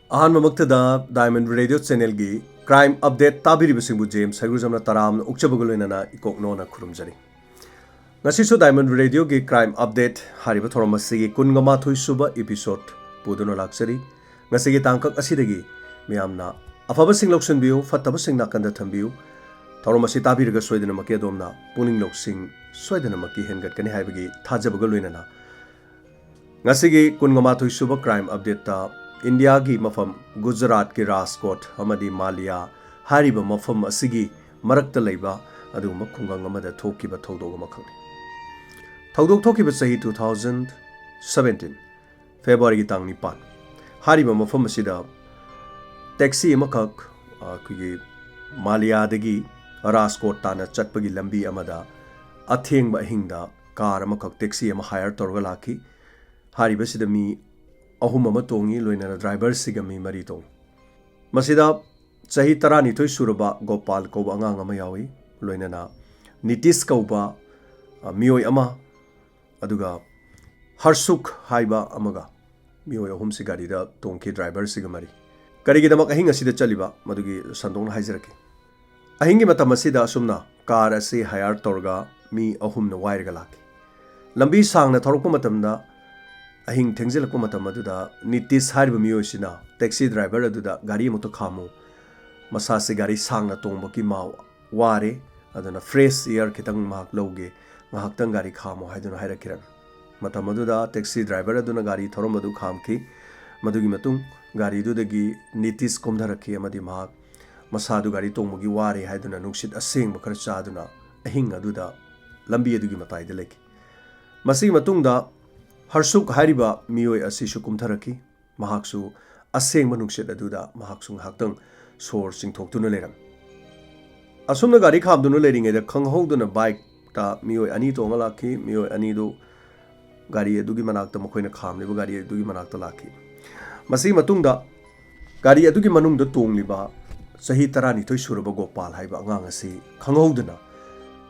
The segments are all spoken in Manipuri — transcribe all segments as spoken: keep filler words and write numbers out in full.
ꯑꯍꯥꯟꯕꯃꯛꯇꯗ Diamond Radio Channelꯒꯤ Crime Update ꯇꯥꯕꯤꯔꯤꯕꯁꯤꯡꯕꯨ ꯖꯦꯝꯁ ꯍꯩꯒ꯭ꯔꯨꯖꯝꯅ ꯇꯔꯥꯝꯅ ꯑꯣꯛꯆꯕꯒ ꯂꯣꯏꯅꯅ ꯏꯀꯣꯛꯅꯣꯅ ꯈꯨꯔꯨꯝꯖꯔꯤ꯫ ꯉꯁꯤꯁꯨ Diamond Radioꯒꯤ Crime Update ꯍꯥꯏꯔꯤꯕ ꯊꯧꯔꯝ ꯑꯁꯤꯒꯤ ꯀꯨꯟꯒ ꯃꯥꯊꯣꯏ ꯁꯨꯕ episode ꯄꯨꯗꯨꯅ ꯂꯥꯛꯆꯔꯤ꯫ ꯉꯁꯤꯒꯤ ꯇꯥꯡꯀꯛ ꯑꯁꯤꯗꯒꯤ ꯃꯤꯌꯥꯝꯅ ꯑꯐꯕꯁꯤꯡ ꯂꯧꯁꯤꯟꯕꯤꯌꯨ, ꯐꯠꯇꯕꯁꯤꯡ ꯅꯥꯀꯟꯗ ꯊꯝꯕꯤꯌꯨ꯫ ꯊꯧꯔꯝ ꯑꯁꯤ ꯇꯥꯕꯤꯔꯒ ꯁꯣꯏꯗꯅꯃꯛꯀꯤ ꯑꯗꯣꯝꯅ ꯄꯨꯛꯅꯤꯡ ꯂꯧꯁꯤꯡ ꯁꯣꯏꯗꯅꯃꯛꯀꯤ ꯍꯦꯟꯒꯠꯀꯅꯤ ꯍꯥꯏꯕꯒꯤ ꯊꯥꯖꯕꯒ ꯂꯣꯏꯅꯅ ꯉꯁꯤꯒꯤ ꯀꯨꯟꯒ ꯃꯥꯊꯣꯏ ꯁꯨꯕ Crime Updateꯇ ꯏꯟꯗꯤꯌꯥꯒꯤ ꯃꯐꯝ ꯒꯨꯖꯔꯥꯠꯀꯤ ꯔꯥꯖꯀꯣꯠ ꯑꯃꯗꯤ ꯃꯥꯂꯤꯌꯥ ꯍꯥꯏꯔꯤꯕ ꯃꯐꯝ ꯑꯁꯤꯒꯤ ꯃꯔꯛꯇ ꯂꯩꯕ ꯑꯗꯨꯒꯨꯝꯕ ꯈꯨꯡꯒꯪ ꯑꯃꯗ ꯊꯣꯛꯈꯤꯕ ꯊꯧꯗꯣꯛ ꯑꯃꯈꯛꯅꯤ꯫ ꯊꯧꯗꯣꯛ ꯊꯣꯛꯈꯤꯕ ꯆꯍꯤ two thousand seventeen Februaryꯒꯤ ꯇꯥꯡ ꯅꯤꯄꯥꯟ꯫ ꯍꯥꯏꯔꯤꯕ ꯃꯐꯝ ꯑꯁꯤꯗ taxi ꯑꯃꯈꯛ, ꯑ, ꯑꯩꯈꯣꯏꯒꯤ ꯃꯥꯂꯤꯌꯥꯗꯒꯤ ꯔꯥꯖꯀꯣꯠ ꯇꯥꯟꯅ ꯆꯠꯄꯒꯤ ꯂꯝꯕꯤ ꯑꯃꯗ ꯑꯊꯦꯡꯕ ꯑꯍꯤꯡꯗ car ꯑꯃꯈꯛ, taxi ꯑꯃ hire ꯇꯧꯔꯒ ꯂꯥꯛꯈꯤ꯫ ꯍꯥꯏꯔꯤꯕꯁꯤꯗ ꯃꯤ ꯑꯍꯨꯝ ꯑꯃ ꯇꯣꯡꯉꯤ, ꯂꯣꯏꯅꯅ driverꯁꯤꯒ ꯃꯤ ꯃꯔꯤ ꯇꯣꯡꯉꯤ꯫ ꯃꯁꯤꯗ ꯆꯍꯤ ꯇꯔꯥꯅꯤꯊꯣꯏ ꯁꯨꯔꯕ ꯒꯣꯄꯥꯜ ꯀꯧꯕ ꯑꯉꯥꯡ ꯑꯃ ꯌꯥꯎꯏ, ꯂꯣꯏꯅꯅ ꯅꯤꯇꯤꯁ ꯀꯧꯕ, ꯑ, ꯃꯤꯑꯣꯏ ꯑꯃ, ꯑꯗꯨꯒ ꯍꯔꯁꯨꯈ ꯍꯥꯏꯕ ꯑꯃꯒ, ꯃꯤꯑꯣꯏ ꯑꯍꯨꯝꯁꯤ ꯒꯥꯔꯤꯗ ꯇꯣꯡꯈꯤ, driverꯁꯤꯒ ꯃꯔꯤ꯫ ꯀꯔꯤꯒꯤꯗꯃꯛ ꯑꯍꯤꯡ ꯑꯁꯤꯗ ꯆꯠꯂꯤꯕ, ꯃꯗꯨꯒꯤ ꯁꯟꯗꯣꯛꯅ ꯍꯥꯏꯖꯔꯛꯀꯦ꯫ ꯑꯍꯤꯡꯒꯤ ꯃꯇꯝ ꯑꯁꯤꯗ ꯑꯁꯨꯝꯅ car ꯑꯁꯤ hire ꯇꯧꯔꯒ ꯃꯤ ꯑꯍꯨꯝꯅ ꯋꯥꯏꯔꯒ ꯂꯥꯛꯈꯤ꯫ ꯂꯝꯕꯤ ꯁꯥꯡꯅ ꯊꯧꯔꯛꯄ ꯃꯇꯝꯗ, ꯑꯍꯤꯡ ꯊꯦꯡꯖꯤꯜꯂꯛꯄ ꯃꯇꯝ ꯑꯗꯨꯗ ꯅꯤꯇꯤꯁ ꯍꯥꯏꯔꯤꯕ ꯃꯤꯑꯣꯏꯁꯤꯅ taxi driver ꯑꯗꯨꯗ ꯒꯥꯔꯤ ꯑꯃꯨꯛꯇ ꯈꯥꯝꯃꯨ, ꯃꯁꯥꯁꯤ ꯒꯥꯔꯤ ꯁꯥꯡꯅ ꯇꯣꯡꯕꯒꯤ ꯃꯥ ꯋꯥꯔꯦ, ꯑꯗꯨꯅ fresh air ꯈꯤꯇꯪ ꯃꯍꯥꯛ ꯂꯧꯒꯦ, ꯉꯥꯏꯍꯥꯛꯇꯪ ꯒꯥꯔꯤ ꯈꯥꯝꯃꯣ ꯍꯥꯏꯗꯨꯅ ꯍꯥꯏꯔꯛꯈꯤꯔꯝꯃꯤ꯫ ꯃꯇꯝ ꯑꯗꯨꯗ taxi driver ꯑꯗꯨꯅ ꯒꯥꯔꯤ ꯊꯧꯔꯝꯕꯗꯨ ꯈꯥꯝꯈꯤ꯫ ꯃꯗꯨꯒꯤ ꯃꯇꯨꯡ ꯒꯥꯔꯤꯗꯨꯗꯒꯤ ꯅꯤꯇꯤꯁ ꯀꯨꯝꯊꯔꯛꯈꯤ ꯑꯃꯗꯤ ꯃꯍꯥꯛ ꯃꯁꯥꯗꯨ ꯒꯥꯔꯤ ꯇꯣꯡꯕꯒꯤ ꯋꯥꯔꯦ ꯍꯥꯏꯗꯨꯅ ꯅꯨꯡꯁꯤꯠ ꯑꯁꯦꯡꯕ ꯈꯔ ꯆꯥꯗꯨꯅ ꯑꯍꯤꯡ ꯑꯗꯨꯗ ꯂꯝꯕꯤ ꯑꯗꯨꯒꯤ ꯃꯇꯥꯏꯗ ꯂꯩꯈꯤ꯫ ꯃꯁꯤꯒꯤ ꯃꯇꯨꯡꯗ ꯍꯔꯁꯨꯛ ꯍꯥꯏꯔꯤꯕ ꯃꯤꯑꯣꯏ ꯑꯁꯤꯁꯨ ꯀꯨꯝꯊꯔꯛꯈꯤ꯫ ꯃꯍꯥꯛꯁꯨ ꯑꯁꯦꯡꯕ ꯅꯨꯡꯁꯤꯠ ꯑꯗꯨꯗ ꯃꯍꯥꯛꯁꯨ ꯉꯥꯏꯍꯥꯛꯇꯪ ꯁꯣꯔ ꯆꯤꯡꯊꯣꯛꯇꯨꯅ ꯂꯩꯔꯝꯃꯤ꯫ ꯑꯁꯨꯝꯅ ꯒꯥꯔꯤ ꯈꯥꯝꯗꯨꯅ ꯂꯩꯔꯤꯉꯩꯗ ꯈꯪꯍꯧꯗꯅ bikeꯇ ꯃꯤꯑꯣꯏ ꯑꯅꯤ ꯇꯣꯡꯉ ꯂꯥꯛꯈꯤ꯫ ꯃꯤꯑꯣꯏ ꯑꯅꯤꯗꯨ ꯒꯥꯔꯤ ꯑꯗꯨꯒꯤ ꯃꯅꯥꯛꯇ, ꯃꯈꯣꯏꯅ ꯈꯥꯝꯂꯤꯕ ꯒꯥꯔꯤ ꯑꯗꯨꯒꯤ ꯃꯅꯥꯛꯇ ꯂꯥꯛꯈꯤ꯫ ꯃꯁꯤꯒꯤ ꯃꯇꯨꯡꯗ ꯒꯥꯔꯤ ꯑꯗꯨꯒꯤ ꯃꯅꯨꯡꯗ ꯇꯣꯡꯂꯤꯕ ꯆꯍꯤ ꯇꯔꯥꯅꯤꯊꯣꯏ ꯁꯨꯔꯕ ꯒꯣꯄꯥꯜ ꯍꯥꯏꯕ ꯑꯉꯥꯡ ꯑꯁꯤ ꯈꯪꯍꯧꯗꯅ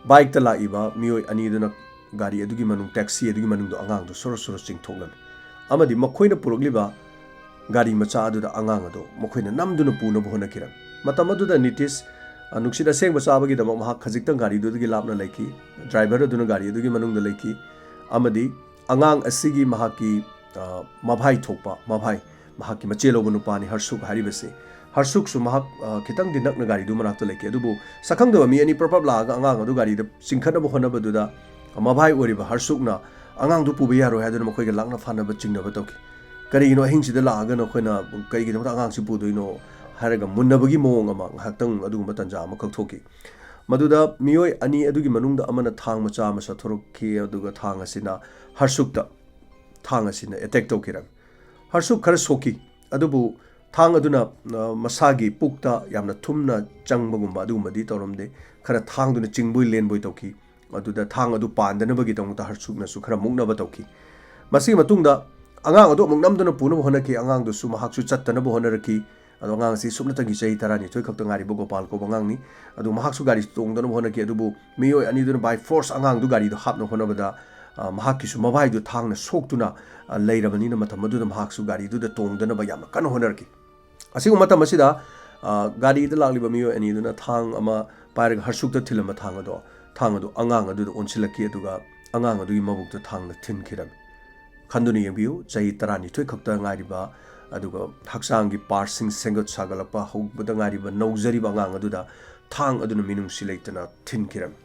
bikeꯇ ꯂꯥꯛꯏꯕ ꯃꯤꯑꯣꯏ ꯑꯅꯤꯗꯨꯅ ꯒꯥꯔꯤ ꯑꯗꯨꯒꯤ ꯃꯅꯨꯡ, taxi ꯑꯗꯨꯒꯤ ꯃꯅꯨꯡꯗ ꯑꯉꯥꯡꯗꯨ ꯁꯣꯔꯣ ꯁꯣꯔꯣ ꯆꯤꯡꯊꯣꯛꯂꯝꯃꯤ꯫ ꯑꯃꯗꯤ ꯃꯈꯣꯏꯅ ꯄꯨꯔꯛꯂꯤꯕ ꯒꯥꯔꯤ ꯃꯆꯥ ꯑꯗꯨꯗ ꯑꯉꯥꯡ ꯑꯗꯨ ꯃꯈꯣꯏꯅ ꯅꯝꯗꯨꯅ ꯄꯨꯅꯕ ꯍꯣꯠꯅꯈꯤꯔꯝꯃꯤ꯫ ꯃꯇꯝ ꯑꯗꯨꯗ ꯅꯤꯇꯤꯁ, ꯑ, ꯅꯨꯡꯁꯤꯠ ꯑꯁꯦꯡꯕ ꯆꯥꯕꯒꯤꯗꯃꯛ ꯃꯍꯥꯛ ꯈꯖꯤꯛꯇꯪ ꯒꯥꯔꯤꯗꯨꯗꯒꯤ ꯂꯥꯞꯅ ꯂꯩꯈꯤ꯫ ꯗ꯭ꯔꯥꯏꯚꯔ ꯑꯗꯨꯅ ꯒꯥꯔꯤ ꯑꯗꯨꯒꯤ ꯃꯅꯨꯡꯗ ꯂꯩꯈꯤ ꯑꯃꯗꯤ ꯑꯉꯥꯡ ꯑꯁꯤꯒꯤ ꯃꯍꯥꯛꯀꯤ, ꯑ, ꯃꯚꯥꯏ ꯊꯣꯛꯄ, ꯃꯚꯥꯏ, ꯃꯍꯥꯛꯀꯤ ꯃꯆꯦ ꯂꯧꯕ ꯅꯨꯄꯥꯅꯤ ꯍꯔꯁꯨꯛ ꯍꯥꯏꯔꯤꯕꯁꯤ꯫ ꯍꯔꯁꯨꯛꯁꯨ ꯃꯍꯥꯛ, ꯑ, ꯈꯤꯇꯪꯗꯤ ꯅꯛꯅ ꯒꯥꯔꯤꯗꯨ ꯃꯅꯥꯛꯇ ꯂꯩꯈꯤ꯫ ꯑꯗꯨꯕꯨ ꯁꯛꯈꯪꯗꯕ ꯃꯤ ꯑꯅꯤ ꯄ꯭ꯔꯞ ꯄ꯭ꯔꯞ ꯂꯥꯛꯑꯒ ꯑꯉꯥꯡ ꯑꯗꯨ ꯒꯥꯔꯤꯗ ꯆꯤꯡꯈꯠꯅꯕ ꯍꯣꯠꯅꯕꯗꯨꯗ, ꯑ, ꯃꯚꯥꯏ ꯑꯣꯏꯔꯤꯕ ꯍꯔꯁꯨꯛꯅ ꯑꯉꯥꯡꯗꯨ ꯄꯨꯕ ꯌꯥꯔꯣꯏ ꯍꯥꯏꯗꯨꯅ ꯃꯈꯣꯏꯒ ꯂꯥꯛꯅ ꯐꯥꯅꯕ ꯆꯤꯡꯅꯕ ꯇꯧꯈꯤ꯫ "ꯀꯔꯤꯒꯤꯅꯣ ꯑꯍꯤꯡꯁꯤꯗ ꯂꯥꯛꯑꯒ ꯅꯈꯣꯏꯅ ꯀꯔꯤꯒꯤꯗꯃꯛꯇ ꯑꯉꯥꯡꯁꯤ ꯄꯨꯗꯣꯏꯅꯣ?" ꯍꯥꯏꯔꯒ ꯃꯨꯟꯅꯕꯒꯤ ꯃꯑꯣꯡ ꯑꯃ ꯉꯥꯏꯍꯥꯛꯇꯪ ꯑꯗꯨꯒꯨꯝꯕ ꯇꯥꯟꯖꯥ ꯑꯃꯈꯛ ꯊꯣꯛꯈꯤ꯫ ꯃꯗꯨꯗ ꯃꯤꯑꯣꯏ ꯑꯅꯤ ꯑꯗꯨꯒꯤ ꯃꯅꯨꯡꯗ ꯑꯃꯅ ꯊꯥꯡ ꯃꯆꯥ ꯑꯃ ꯁꯠꯊꯣꯔꯛꯈꯤ, ꯑꯗꯨꯒ ꯊꯥꯡ ꯑꯁꯤꯅ ꯍꯔꯁꯨꯛꯇ, ꯊꯥꯡ ꯑꯁꯤꯅ ꯑꯦꯇꯦꯛ ꯇꯧꯈꯤꯔꯝꯃꯤ꯫ ꯍꯔꯁꯨꯛ ꯈꯔ ꯁꯣꯛꯈꯤ, ꯑꯗꯨꯕꯨ ꯊꯥꯡ ꯑꯗꯨꯅ, ꯑ, ꯃꯁꯥꯒꯤ ꯄꯨꯛꯇ ꯌꯥꯝꯅ ꯊꯨꯝꯅ ꯆꯪꯕꯒꯨꯝꯕ ꯑꯗꯨꯒꯨꯝꯕꯗꯤ ꯇꯧꯔꯝꯗꯦ꯫ ꯈꯔ ꯊꯥꯡꯗꯨꯅ ꯆꯤꯡꯕꯣꯏ ꯂꯦꯟꯕꯣꯏ ꯇꯧꯈꯤ꯫ ꯑꯗꯨꯗ ꯊꯥꯡ ꯑꯗꯨ ꯄꯥꯟꯗꯅꯕꯒꯤꯗꯃꯛꯇ ꯍꯔꯁꯨꯛꯅꯁꯨ ꯈꯔ ꯃꯨꯛꯅꯕ ꯇꯧꯈꯤ꯫ ꯃꯁꯤꯒꯤ ꯃꯇꯨꯡꯗ ꯑꯉꯥꯡ ꯑꯗꯨ ꯑꯃꯨꯛ ꯅꯝꯗꯨꯅ ꯄꯨꯅꯕ ꯍꯣꯠꯅꯈꯤ꯫ ꯑꯉꯥꯡꯗꯨꯁꯨ ꯃꯍꯥꯛꯁꯨ ꯆꯠꯇꯅꯕ ꯍꯣꯠꯅꯔꯛꯈꯤ꯫ ꯑꯗꯣ ꯑꯉꯥꯡ ꯑꯁꯤ ꯁꯨꯞꯅꯇꯒꯤ ꯆꯍꯤ ꯇꯔꯥꯅꯤꯊꯣꯏ ꯈꯛꯇ ꯉꯥꯏꯔꯤꯕ ꯒꯣꯄꯥꯜ ꯀꯧꯕ ꯑꯉꯥꯡꯅꯤ꯫ ꯑꯗꯨ ꯃꯍꯥꯛꯁꯨ ꯒꯥꯔꯤ ꯇꯣꯡꯗꯅꯕ ꯍꯣꯠꯅꯈꯤ, ꯑꯗꯨꯕꯨ ꯃꯤꯑꯣꯏ ꯑꯅꯤꯗꯨꯅ by force ꯑꯉꯥꯡꯗꯨ ꯒꯥꯔꯤꯗ ꯍꯥꯞꯅꯕ ꯍꯣꯠꯅꯕꯗ, ꯑ, ꯃꯍꯥꯛꯀꯤꯁꯨ ꯃꯚꯥꯏꯗꯨ ꯊꯥꯡꯅ ꯁꯣꯛꯇꯨꯅ, ꯑ, ꯂꯩꯔꯕꯅꯤꯅ ꯃꯇꯝ ꯑꯗꯨꯗ ꯃꯍꯥꯛꯁꯨ ꯒꯥꯔꯤꯗꯨꯗ ꯇꯣꯡꯗꯅꯕ ꯌꯥꯝꯅ ꯀꯟꯅ ꯍꯣꯠꯅꯔꯛꯈꯤ꯫ ꯑꯁꯤꯒꯨꯝꯕ ꯃꯇꯝ ꯑꯁꯤꯗ, ꯑ, ꯒꯥꯔꯤꯗ ꯂꯥꯛꯂꯤꯕ ꯃꯤꯑꯣꯏ ꯑꯅꯤꯗꯨꯅ ꯊꯥꯡ ꯑꯃ ꯄꯥꯏꯔꯒ ꯍꯔꯁꯨꯛꯇ ꯊꯤꯜꯂꯝꯕ ꯊꯥꯡ ꯑꯗꯣ, ꯊꯥꯡ ꯑꯗꯨ ꯑꯉꯥꯡ ꯑꯗꯨꯗ ꯑꯣꯟꯁꯤꯜꯂꯛꯈꯤ, ꯑꯗꯨꯒ ꯑꯉꯥꯡ ꯑꯗꯨꯒꯤ ꯃꯕꯨꯛꯇ ꯊꯥꯡꯅ ꯊꯤꯟꯈꯤꯔꯝꯃꯤ꯫ ꯈꯟꯗꯨꯅ ꯌꯦꯡꯕꯤꯌꯨ, ꯆꯍꯤ ꯇꯔꯥꯅꯤꯊꯣꯏ ꯈꯛꯇ ꯉꯥꯏꯔꯤꯕ, ꯑꯗꯨꯒ ꯍꯛꯆꯥꯡꯒꯤ ꯄꯥꯔꯠꯁꯤꯡ ꯁꯦꯝꯒꯠ ꯁꯥꯒꯠꯂꯛꯄ ꯍꯧꯕꯗ ꯉꯥꯏꯔꯤꯕ ꯅꯧꯖꯔꯤꯕ ꯑꯉꯥꯡ ꯑꯗꯨꯗ ꯊꯥꯡ ꯑꯗꯨꯅ ꯃꯤꯅꯨꯡꯁꯤ ꯂꯩꯇꯅ ꯊꯤꯟꯈꯤꯔꯝꯃꯤ꯫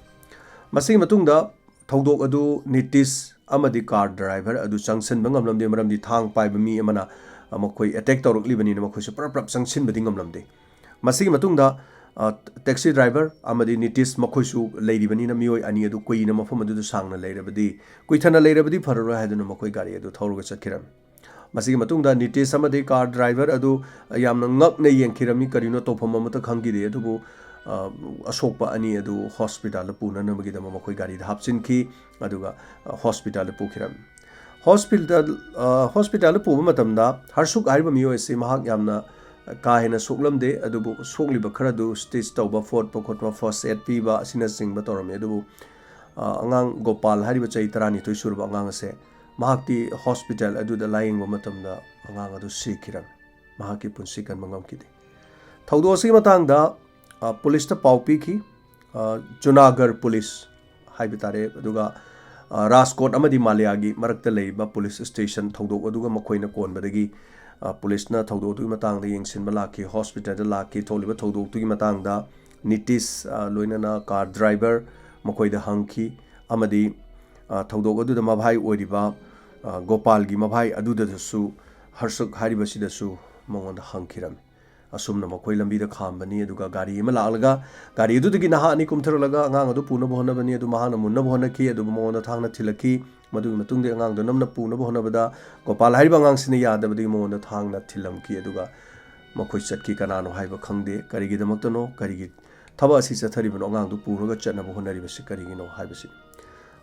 ꯃꯁꯤꯒꯤ ꯃꯇꯨꯡꯗ ꯊꯧꯗꯣꯛ ꯑꯗꯨ ꯅꯤꯇꯤꯁ ꯑꯃꯗꯤ ꯀꯥꯔ ꯗ꯭ꯔꯥꯏꯚꯔ ꯑꯗꯨ ꯆꯪꯁꯤꯟꯕ ꯉꯝꯂꯝꯗꯦ, ꯃꯔꯝꯗꯤ ꯊꯥꯡ ꯄꯥꯏꯕ ꯃꯤ ꯑꯃꯅ, ꯑ, ꯃꯈꯣꯏ ꯑꯦꯇꯦꯛ ꯇꯧꯔꯛꯂꯤꯕꯅꯤꯅ ꯃꯈꯣꯏꯁꯨ ꯄ꯭ꯔꯞ ꯄ꯭ꯔꯞ ꯆꯪꯁꯤꯟꯕꯗꯤ ꯉꯝꯂꯝꯗꯦ꯫ ꯃꯁꯤꯒꯤ ꯃꯇꯨꯡꯗ, ꯑ, ꯇꯦꯛꯁꯤ ꯗ꯭ꯔꯥꯏꯚꯔ ꯑꯃꯗꯤ ꯅꯤꯇꯤꯁ ꯃꯈꯣꯏꯁꯨ ꯂꯩꯔꯤꯕꯅꯤꯅ ꯃꯤꯑꯣꯏ ꯑꯅꯤ ꯑꯗꯨ ꯀꯨꯏꯅ ꯃꯐꯝ ꯑꯗꯨꯗ ꯁꯥꯡꯅ ꯂꯩꯔꯕꯗꯤ, ꯀꯨꯏꯊꯅ ꯂꯩꯔꯕꯗꯤ ꯐꯔꯔꯣꯏ ꯍꯥꯏꯗꯨꯅ ꯃꯈꯣꯏ ꯒꯥꯔꯤ ꯑꯗꯨ ꯊꯧꯔꯒ ꯆꯠꯈꯤꯔꯝꯃꯤ꯫ ꯃꯁꯤꯒꯤ ꯃꯇꯨꯡꯗ ꯅꯤꯇꯤꯁ ꯑꯃꯗꯤ ꯀꯥꯔ ꯗ꯭ꯔꯥꯏꯚꯔ ꯑꯗꯨ ꯌꯥꯝꯅ ꯉꯛꯅ ꯌꯦꯡꯈꯤꯔꯝꯃꯤ, ꯀꯔꯤꯅꯣ ꯇꯧꯐꯝ ꯑꯃꯠꯇ ꯈꯪꯈꯤꯗꯦ꯫ ꯑꯗꯨꯕꯨ, ꯑ, ꯑꯁꯣꯛꯄ ꯑꯅꯤ ꯑꯗꯨ ꯍꯣꯁꯄꯤꯇꯥꯜꯗ ꯄꯨꯅꯅꯕꯒꯤꯗꯃꯛ ꯃꯈꯣꯏ ꯒꯥꯔꯤꯗ ꯍꯥꯞꯆꯤꯟꯈꯤ꯫ ꯑꯗꯨꯒ, ꯑ, ꯍꯣꯁꯄꯤꯇꯥꯜꯗ ꯄꯨꯈꯤꯔꯝꯃꯤ꯫ ꯍꯣꯁꯄꯤꯇꯥꯜ, ꯑ, ꯍꯣꯁꯄꯤꯇꯥꯜꯗ ꯄꯨꯕ ꯃꯇꯝꯗ ꯍꯔꯁꯨꯛ ꯍꯥꯏꯔꯤꯕ ꯃꯤꯑꯣꯏ ꯑꯁꯤ ꯃꯍꯥꯛ ꯌꯥꯝꯅ ꯀꯥ ꯍꯦꯟꯅ ꯁꯣꯛꯂꯝꯗꯦ, ꯑꯗꯨꯕꯨ ꯁꯣꯛꯂꯤꯕ ꯈꯔꯗꯨ ꯁ꯭ꯇꯤꯆ ꯇꯧꯕ, ꯐꯣꯠꯄ ꯈꯣꯠꯄ, ꯐꯥꯔꯁ ꯑꯦꯗ ꯄꯤꯕ ꯑꯁꯤꯅꯆꯤꯡꯕ ꯇꯧꯔꯝꯃꯤ꯫ ꯑꯗꯨꯕꯨ, ꯑ, ꯑꯉꯥꯡ ꯒꯣꯄꯥꯜ ꯍꯥꯏꯔꯤꯕ ꯆꯍꯤ ꯇꯔꯥꯅꯤꯊꯣꯏ ꯁꯨꯔꯕ ꯑꯉꯥꯡ ꯑꯁꯦ ꯃꯍꯥꯛꯇꯤ ꯍꯣꯁꯄꯤꯇꯥꯜ ꯑꯗꯨꯗ ꯂꯥꯌꯦꯡꯕ ꯃꯇꯝꯗ ꯑꯉꯥꯡ ꯑꯗꯨ ꯁꯤꯈꯤꯔꯝꯃꯤ꯫ ꯃꯍꯥꯛꯀꯤ ꯄꯨꯟꯁꯤ ꯀꯟꯕ ꯉꯝꯈꯤꯗꯦ꯫ ꯊꯧꯗꯣꯛ ꯑꯁꯤꯒꯤ ꯃꯇꯥꯡꯗ, ꯑ, ꯄꯨꯂꯤꯁꯇ ꯄꯥꯎ ꯄꯤꯈꯤ꯫ ꯑ, ꯖꯨꯅꯥꯒꯔ ꯄꯨꯂꯤꯁ ꯍꯥꯏꯕ ꯇꯥꯔꯦ, ꯑꯗꯨꯒ, ꯑ, ꯔꯥꯖꯀꯣꯠ ꯑꯃꯗꯤ ꯃꯥꯂꯤꯌꯥꯒꯤ ꯃꯔꯛꯇ ꯂꯩꯔꯤꯕ ꯄꯨꯂꯤꯁ ꯁ꯭ꯇꯦꯁꯟ ꯊꯧꯗꯣꯛ ꯑꯗꯨꯒ ꯃꯈꯣꯏꯅ ꯀꯣꯟꯕꯗꯒꯤ, ꯑ, ꯄꯨꯂꯤꯁꯅ ꯊꯧꯗꯣꯛ ꯑꯗꯨꯒꯤ ꯃꯇꯥꯡꯗ ꯌꯦꯡꯁꯤꯟꯕ ꯂꯥꯛꯈꯤ, ꯍꯣꯁꯄꯤꯇꯥꯜꯗ ꯂꯥꯛꯈꯤ꯫ ꯊꯣꯛꯂꯤꯕ ꯊꯧꯗꯣꯛꯇꯨꯒꯤ ꯃꯇꯥꯡꯗ ꯅꯤꯇꯤꯁ, ꯑ, ꯂꯣꯏꯅꯅ ꯀꯥꯔ ꯗ꯭ꯔꯥꯏꯚꯔ ꯃꯈꯣꯏꯗ ꯍꯪꯈꯤ ꯑꯃꯗꯤ, ꯑ, ꯊꯧꯗꯣꯛ ꯑꯗꯨꯗ ꯃꯚꯥꯏ ꯑꯣꯏꯔꯤꯕ, ꯑ, ꯒꯣꯄꯥꯜꯒꯤ ꯃꯚꯥꯏ ꯑꯗꯨꯗꯁꯨ, ꯍꯔꯁꯛ ꯍꯥꯏꯔꯤꯕꯁꯤꯗꯁꯨ ꯃꯉꯣꯟꯗ ꯍꯪꯈꯤꯔꯝꯃꯤ꯫ ꯑꯁꯨꯝꯅ ꯃꯈꯣꯏ ꯂꯝꯕꯤꯗ ꯈꯥꯝꯕꯅꯤ, ꯑꯗꯨꯒ ꯒꯥꯔꯤ ꯑꯃ ꯂꯥꯛꯂꯒ ꯒꯥꯔꯤ ꯑꯗꯨꯗꯒꯤ ꯅꯍꯥ ꯑꯅꯤ ꯀꯨꯝꯊꯔꯛꯂꯒ ꯑꯉꯥꯡ ꯑꯗꯨ ꯄꯨꯅꯕ ꯍꯣꯠꯅꯕꯅꯤ, ꯑꯗꯨ ꯃꯍꯥꯛꯅ ꯃꯨꯟꯅꯕ ꯍꯣꯠꯅꯈꯤ, ꯑꯗꯨꯕꯨ ꯃꯉꯣꯟꯗ ꯊꯥꯡꯅ ꯊꯤꯜꯂꯛꯈꯤ꯫ ꯃꯗꯨꯒꯤ ꯃꯇꯨꯡꯗ ꯑꯉꯥꯡꯗꯨ ꯅꯝꯅ ꯄꯨꯅꯕ ꯍꯣꯠꯅꯕꯗ ꯒꯣꯄꯥꯜ ꯍꯥꯏꯔꯤꯕ ꯑꯉꯥꯡꯁꯤꯅ ꯌꯥꯗꯕꯗꯒꯤ ꯃꯉꯣꯟꯗ ꯊꯥꯡꯅ ꯊꯤꯜꯂꯝꯈꯤ꯫ ꯑꯗꯨꯒ ꯃꯈꯣꯏ ꯆꯠꯈꯤ꯫ ꯀꯅꯥꯅꯣ ꯍꯥꯏꯕ ꯈꯪꯗꯦ꯫ ꯀꯔꯤꯒꯤꯗꯃꯛꯇꯅꯣ, ꯀꯔꯤꯒꯤ ꯊꯕꯛ ꯑꯁꯤ ꯆꯠꯊꯔꯤꯕꯅꯣ, ꯑꯉꯥꯡꯗꯨ ꯄꯨꯔꯒ ꯆꯠꯅꯕ ꯍꯣꯠꯅꯔꯤꯕꯁꯤ ꯀꯔꯤꯒꯤꯅꯣ ꯍꯥꯏꯕꯁꯤ꯫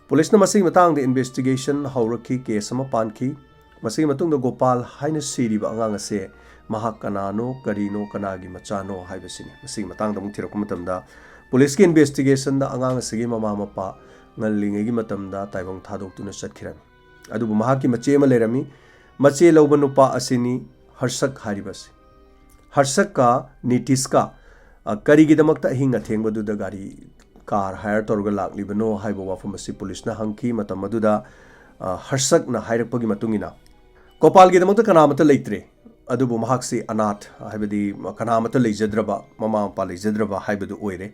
ꯄꯨꯂꯤꯁꯅ ꯃꯁꯤꯒꯤ ꯃꯇꯥꯡꯗ ꯏꯟꯚꯦꯁꯇꯤꯒꯦꯁꯟ ꯍꯧꯔꯛꯈꯤ, ꯀꯦꯁ ꯑꯃ ꯄꯥꯟꯈꯤ꯫ ꯃꯁꯤꯒꯤ ꯃꯇꯨꯡꯗ ꯒꯣꯄꯥꯜ ꯍꯥꯏꯅ ꯁꯤꯔꯤꯕ ꯑꯉꯥꯡ ꯑꯁꯦ ꯃꯍꯥꯛ ꯀꯅꯥꯅꯣ, ꯀꯔꯤꯅꯣ, ꯀꯅꯥꯒꯤ ꯃꯆꯥꯅꯣ ꯍꯥꯏꯕꯁꯤꯅꯤ꯫ ꯃꯁꯤꯒꯤ ꯃꯇꯥꯡꯗ ꯑꯃꯨꯛ ꯊꯤꯔꯛꯄ ꯃꯇꯝꯗ ꯄꯨꯂꯤꯁꯀꯤ ꯏꯟꯚꯦꯁꯇꯤꯒꯦꯁꯟꯗ ꯑꯉꯥꯡ ꯑꯁꯤꯒꯤ ꯃꯃꯥ ꯃꯄꯥ ꯉꯜꯂꯤꯉꯩꯒꯤ ꯃꯇꯝꯗ ꯇꯥꯏꯕꯪ ꯊꯥꯗꯣꯛꯇꯨꯅ ꯆꯠꯈꯤꯔꯝꯃꯤ꯫ ꯑꯗꯨꯕꯨ ꯃꯍꯥꯛꯀꯤ ꯃꯆꯦ ꯑꯃ ꯂꯩꯔꯝꯃꯤ꯫ ꯃꯆꯦ ꯂꯧꯕ ꯅꯨꯄꯥ ꯑꯁꯤꯅꯤ ꯍꯔꯁꯛ ꯍꯥꯏꯔꯤꯕꯁꯤ꯫ ꯍꯔꯁꯛꯀ ꯅꯤꯇꯤꯁꯀ, ꯑ, ꯀꯔꯤꯒꯤꯗꯃꯛꯇ ꯑꯍꯤꯡ ꯑꯊꯦꯡꯕꯗꯨꯗ ꯒꯥꯔꯤ, ꯀꯥꯔ ꯍꯥꯌꯔ ꯇꯧꯔꯒ ꯂꯥꯛꯂꯤꯕꯅꯣ ꯍꯥꯏꯕ ꯋꯥꯐꯝ ꯑꯁꯤ ꯄꯨꯂꯤꯁꯅ ꯍꯪꯈꯤ꯫ ꯃꯇꯝ ꯑꯗꯨꯗ, ꯑ, ꯍꯔꯁꯛꯅ ꯍꯥꯏꯔꯛꯄꯒꯤ ꯃꯇꯨꯡ ꯏꯟꯅ, ꯒꯣꯄꯥꯜꯒꯤꯗꯃꯛꯇ ꯀꯅꯥ ꯑꯃꯠꯇ ꯂꯩꯇ꯭ꯔꯦ, ꯑꯗꯨꯕꯨ ꯃꯍꯥꯛꯁꯤ ꯑꯅꯥꯊ, ꯍꯥꯏꯕꯗꯤ ꯀꯅꯥ ꯑꯃꯠꯇ ꯂꯩꯖꯗ꯭ꯔꯕ, ꯃꯃꯥ ꯃꯄꯥ ꯂꯩꯖꯗ꯭ꯔꯕ ꯍꯥꯏꯕꯗꯨ ꯑꯣꯏꯔꯦ꯫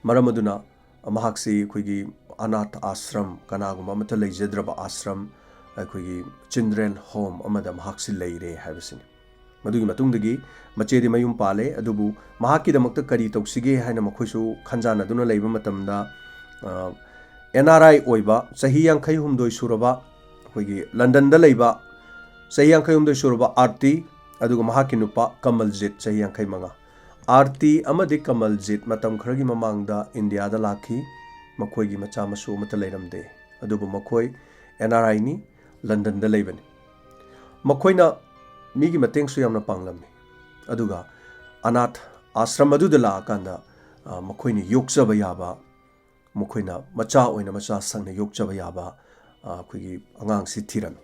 ꯃꯔꯝ ꯑꯗꯨꯅ ꯃꯍꯥꯛꯁꯤ ꯑꯩꯈꯣꯏꯒꯤ ꯑꯅꯥꯊ ꯑꯥꯁ꯭ꯔꯝ, ꯀꯅꯥꯒꯨꯝꯕ ꯑꯃꯠꯇ ꯂꯩꯖꯗ꯭ꯔꯕ ꯑꯥꯁ꯭ꯔꯝ, ꯑꯩꯈꯣꯏꯒꯤ ꯆꯤꯜꯗ꯭ꯔꯦꯟ ꯍꯣꯝ ꯑꯃꯗ ꯃꯍꯥꯛꯁꯤ ꯂꯩꯔꯦ ꯍꯥꯏꯕꯁꯤꯅꯤ꯫ ꯃꯗꯨꯒꯤ ꯃꯇꯨꯡꯗꯒꯤ ꯃꯆꯦꯗꯤ ꯃꯌꯨꯝ ꯄꯥꯜꯂꯦ, ꯑꯗꯨꯕꯨ ꯃꯍꯥꯛꯀꯤꯗꯃꯛꯇ ꯀꯔꯤ ꯇꯧꯁꯤꯒꯦ ꯍꯥꯏꯅ ꯃꯈꯣꯏꯁꯨ ꯈꯟꯖꯥꯟꯅꯗꯨꯅ ꯂꯩꯕ ꯃꯇꯝꯗ, ꯑ, ꯑꯦꯟ ꯑꯥꯔ ꯑꯥꯏ ꯑꯣꯏꯕ, ꯆꯍꯤ ꯌꯥꯡꯈꯩ ꯍꯨꯝꯗꯣꯏ ꯁꯨꯔꯕ, ꯑꯩꯈꯣꯏꯒꯤ ꯂꯟꯗꯟꯗ ꯂꯩꯕ, ꯆꯍꯤ ꯌꯥꯡꯈꯩ ꯍꯨꯝꯗꯣꯏ ꯁꯨꯔꯕ ꯑꯥꯔꯇꯤ, ꯑꯗꯨꯒ ꯃꯍꯥꯛꯀꯤ ꯅꯨꯄꯥ ꯀꯃꯜꯖꯤꯠ, ꯆꯍꯤ ꯌꯥꯡꯈꯩ ꯃꯉꯥ꯫ ꯑꯥꯔꯇꯤ ꯑꯃꯗꯤ ꯀꯃꯜꯖꯤꯠ ꯃꯇꯝ ꯈꯔꯒꯤ ꯃꯃꯥꯡꯗ ꯏꯟꯗꯤꯌꯥꯗ ꯂꯥꯛꯈꯤ꯫ ꯃꯈꯣꯏꯒꯤ ꯃꯆꯥ ꯃꯁꯨ ꯑꯃꯠꯇ ꯂꯩꯔꯝꯗꯦ꯫ ꯑꯗꯨꯕꯨ ꯃꯈꯣꯏ ꯑꯦꯟ ꯑꯥꯔ ꯑꯥꯏꯅꯤ, ꯂꯟꯗꯟꯗ ꯂꯩꯕꯅꯤ꯫ ꯃꯈꯣꯏꯅ ꯃꯤꯒꯤ ꯃꯇꯦꯡꯁꯨ ꯌꯥꯝꯅ ꯄꯥꯡꯂꯝꯃꯤ꯫ ꯑꯗꯨꯒ ꯑꯅꯥꯊ ꯑꯥꯁ꯭ꯔꯝ ꯑꯗꯨꯗ ꯂꯥꯛꯑꯀꯥꯟꯗ, ꯑ, ꯃꯈꯣꯏꯅ ꯌꯣꯛꯆꯕ ꯌꯥꯕ, ꯃꯈꯣꯏꯅ ꯃꯆꯥ ꯑꯣꯏꯅ ꯃꯆꯥ ꯁꯪꯅ ꯌꯣꯛꯆꯕ ꯌꯥꯕ ꯑꯩꯈꯣꯏꯒꯤ ꯑꯉꯥꯡꯁꯤ ꯊꯤꯔꯝꯃꯤ꯫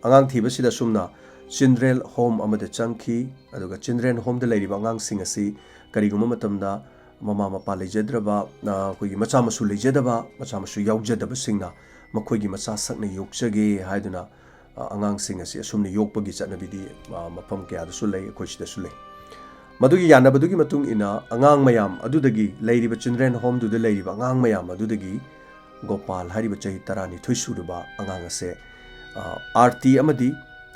ꯑꯉꯥꯡ ꯊꯤꯕꯁꯤꯗ ꯑꯁꯨꯝꯅ ꯆꯤꯜꯗ꯭ꯔꯦꯟ ꯍꯣꯝ ꯑꯃꯗ ꯆꯪꯈꯤ꯫ ꯑꯗꯨꯒ ꯆꯤꯜꯗ꯭ꯔꯦꯟ ꯍꯣꯝꯗ ꯂꯩꯔꯤꯕ ꯑꯉꯥꯡꯁꯤꯡ ꯑꯁꯤ ꯀꯔꯤꯒꯨꯝꯕ ꯃꯇꯝꯗ ꯃꯃꯥ ꯃꯄꯥ ꯂꯩꯖꯗ꯭ꯔꯕ, ꯑꯩꯈꯣꯏꯒꯤ ꯃꯆꯥ ꯃꯁꯨ ꯂꯩꯖꯗꯕ, ꯃꯆꯥ ꯃꯁꯨ ꯌꯥꯎꯖꯗꯕꯁꯤꯡꯅ ꯃꯈꯣꯏꯒꯤ ꯃꯆꯥ ꯁꯛꯅ ꯌꯣꯛꯆꯒꯦ ꯍꯥꯏꯗꯨꯅ ꯑꯉꯥꯡꯁꯤꯡ ꯑꯁꯤ ꯑꯁꯨꯝꯅ ꯌꯣꯛꯄꯒꯤ ꯆꯠꯅꯕꯤꯗꯤ ꯃꯐꯝ ꯀꯌꯥꯗꯁꯨ ꯂꯩ, ꯑꯩꯈꯣꯏ ꯁꯤꯗꯁꯨ ꯂꯩ꯫ ꯃꯗꯨꯒꯤ ꯌꯥꯅꯕꯗꯨꯒꯤ ꯃꯇꯨꯡ ꯏꯟꯅ ꯑꯉꯥꯡ ꯃꯌꯥꯝ ꯑꯗꯨꯗꯒꯤ, ꯂꯩꯔꯤꯕ ꯆꯤꯜꯗ꯭ꯔꯦꯟ ꯍꯣꯝꯗꯨꯗ ꯂꯩꯔꯤꯕ ꯑꯉꯥꯡ ꯃꯌꯥꯝ ꯑꯗꯨꯗꯒꯤ ꯒꯣꯄꯥꯜ ꯍꯥꯏꯔꯤꯕ ꯆꯍꯤ ꯇꯔꯥꯅꯤꯊꯣꯏ ꯁꯨꯔꯕ ꯑꯉꯥꯡ ꯑꯁꯦ, ꯑꯥꯔꯇꯤ ꯑꯃꯗꯤ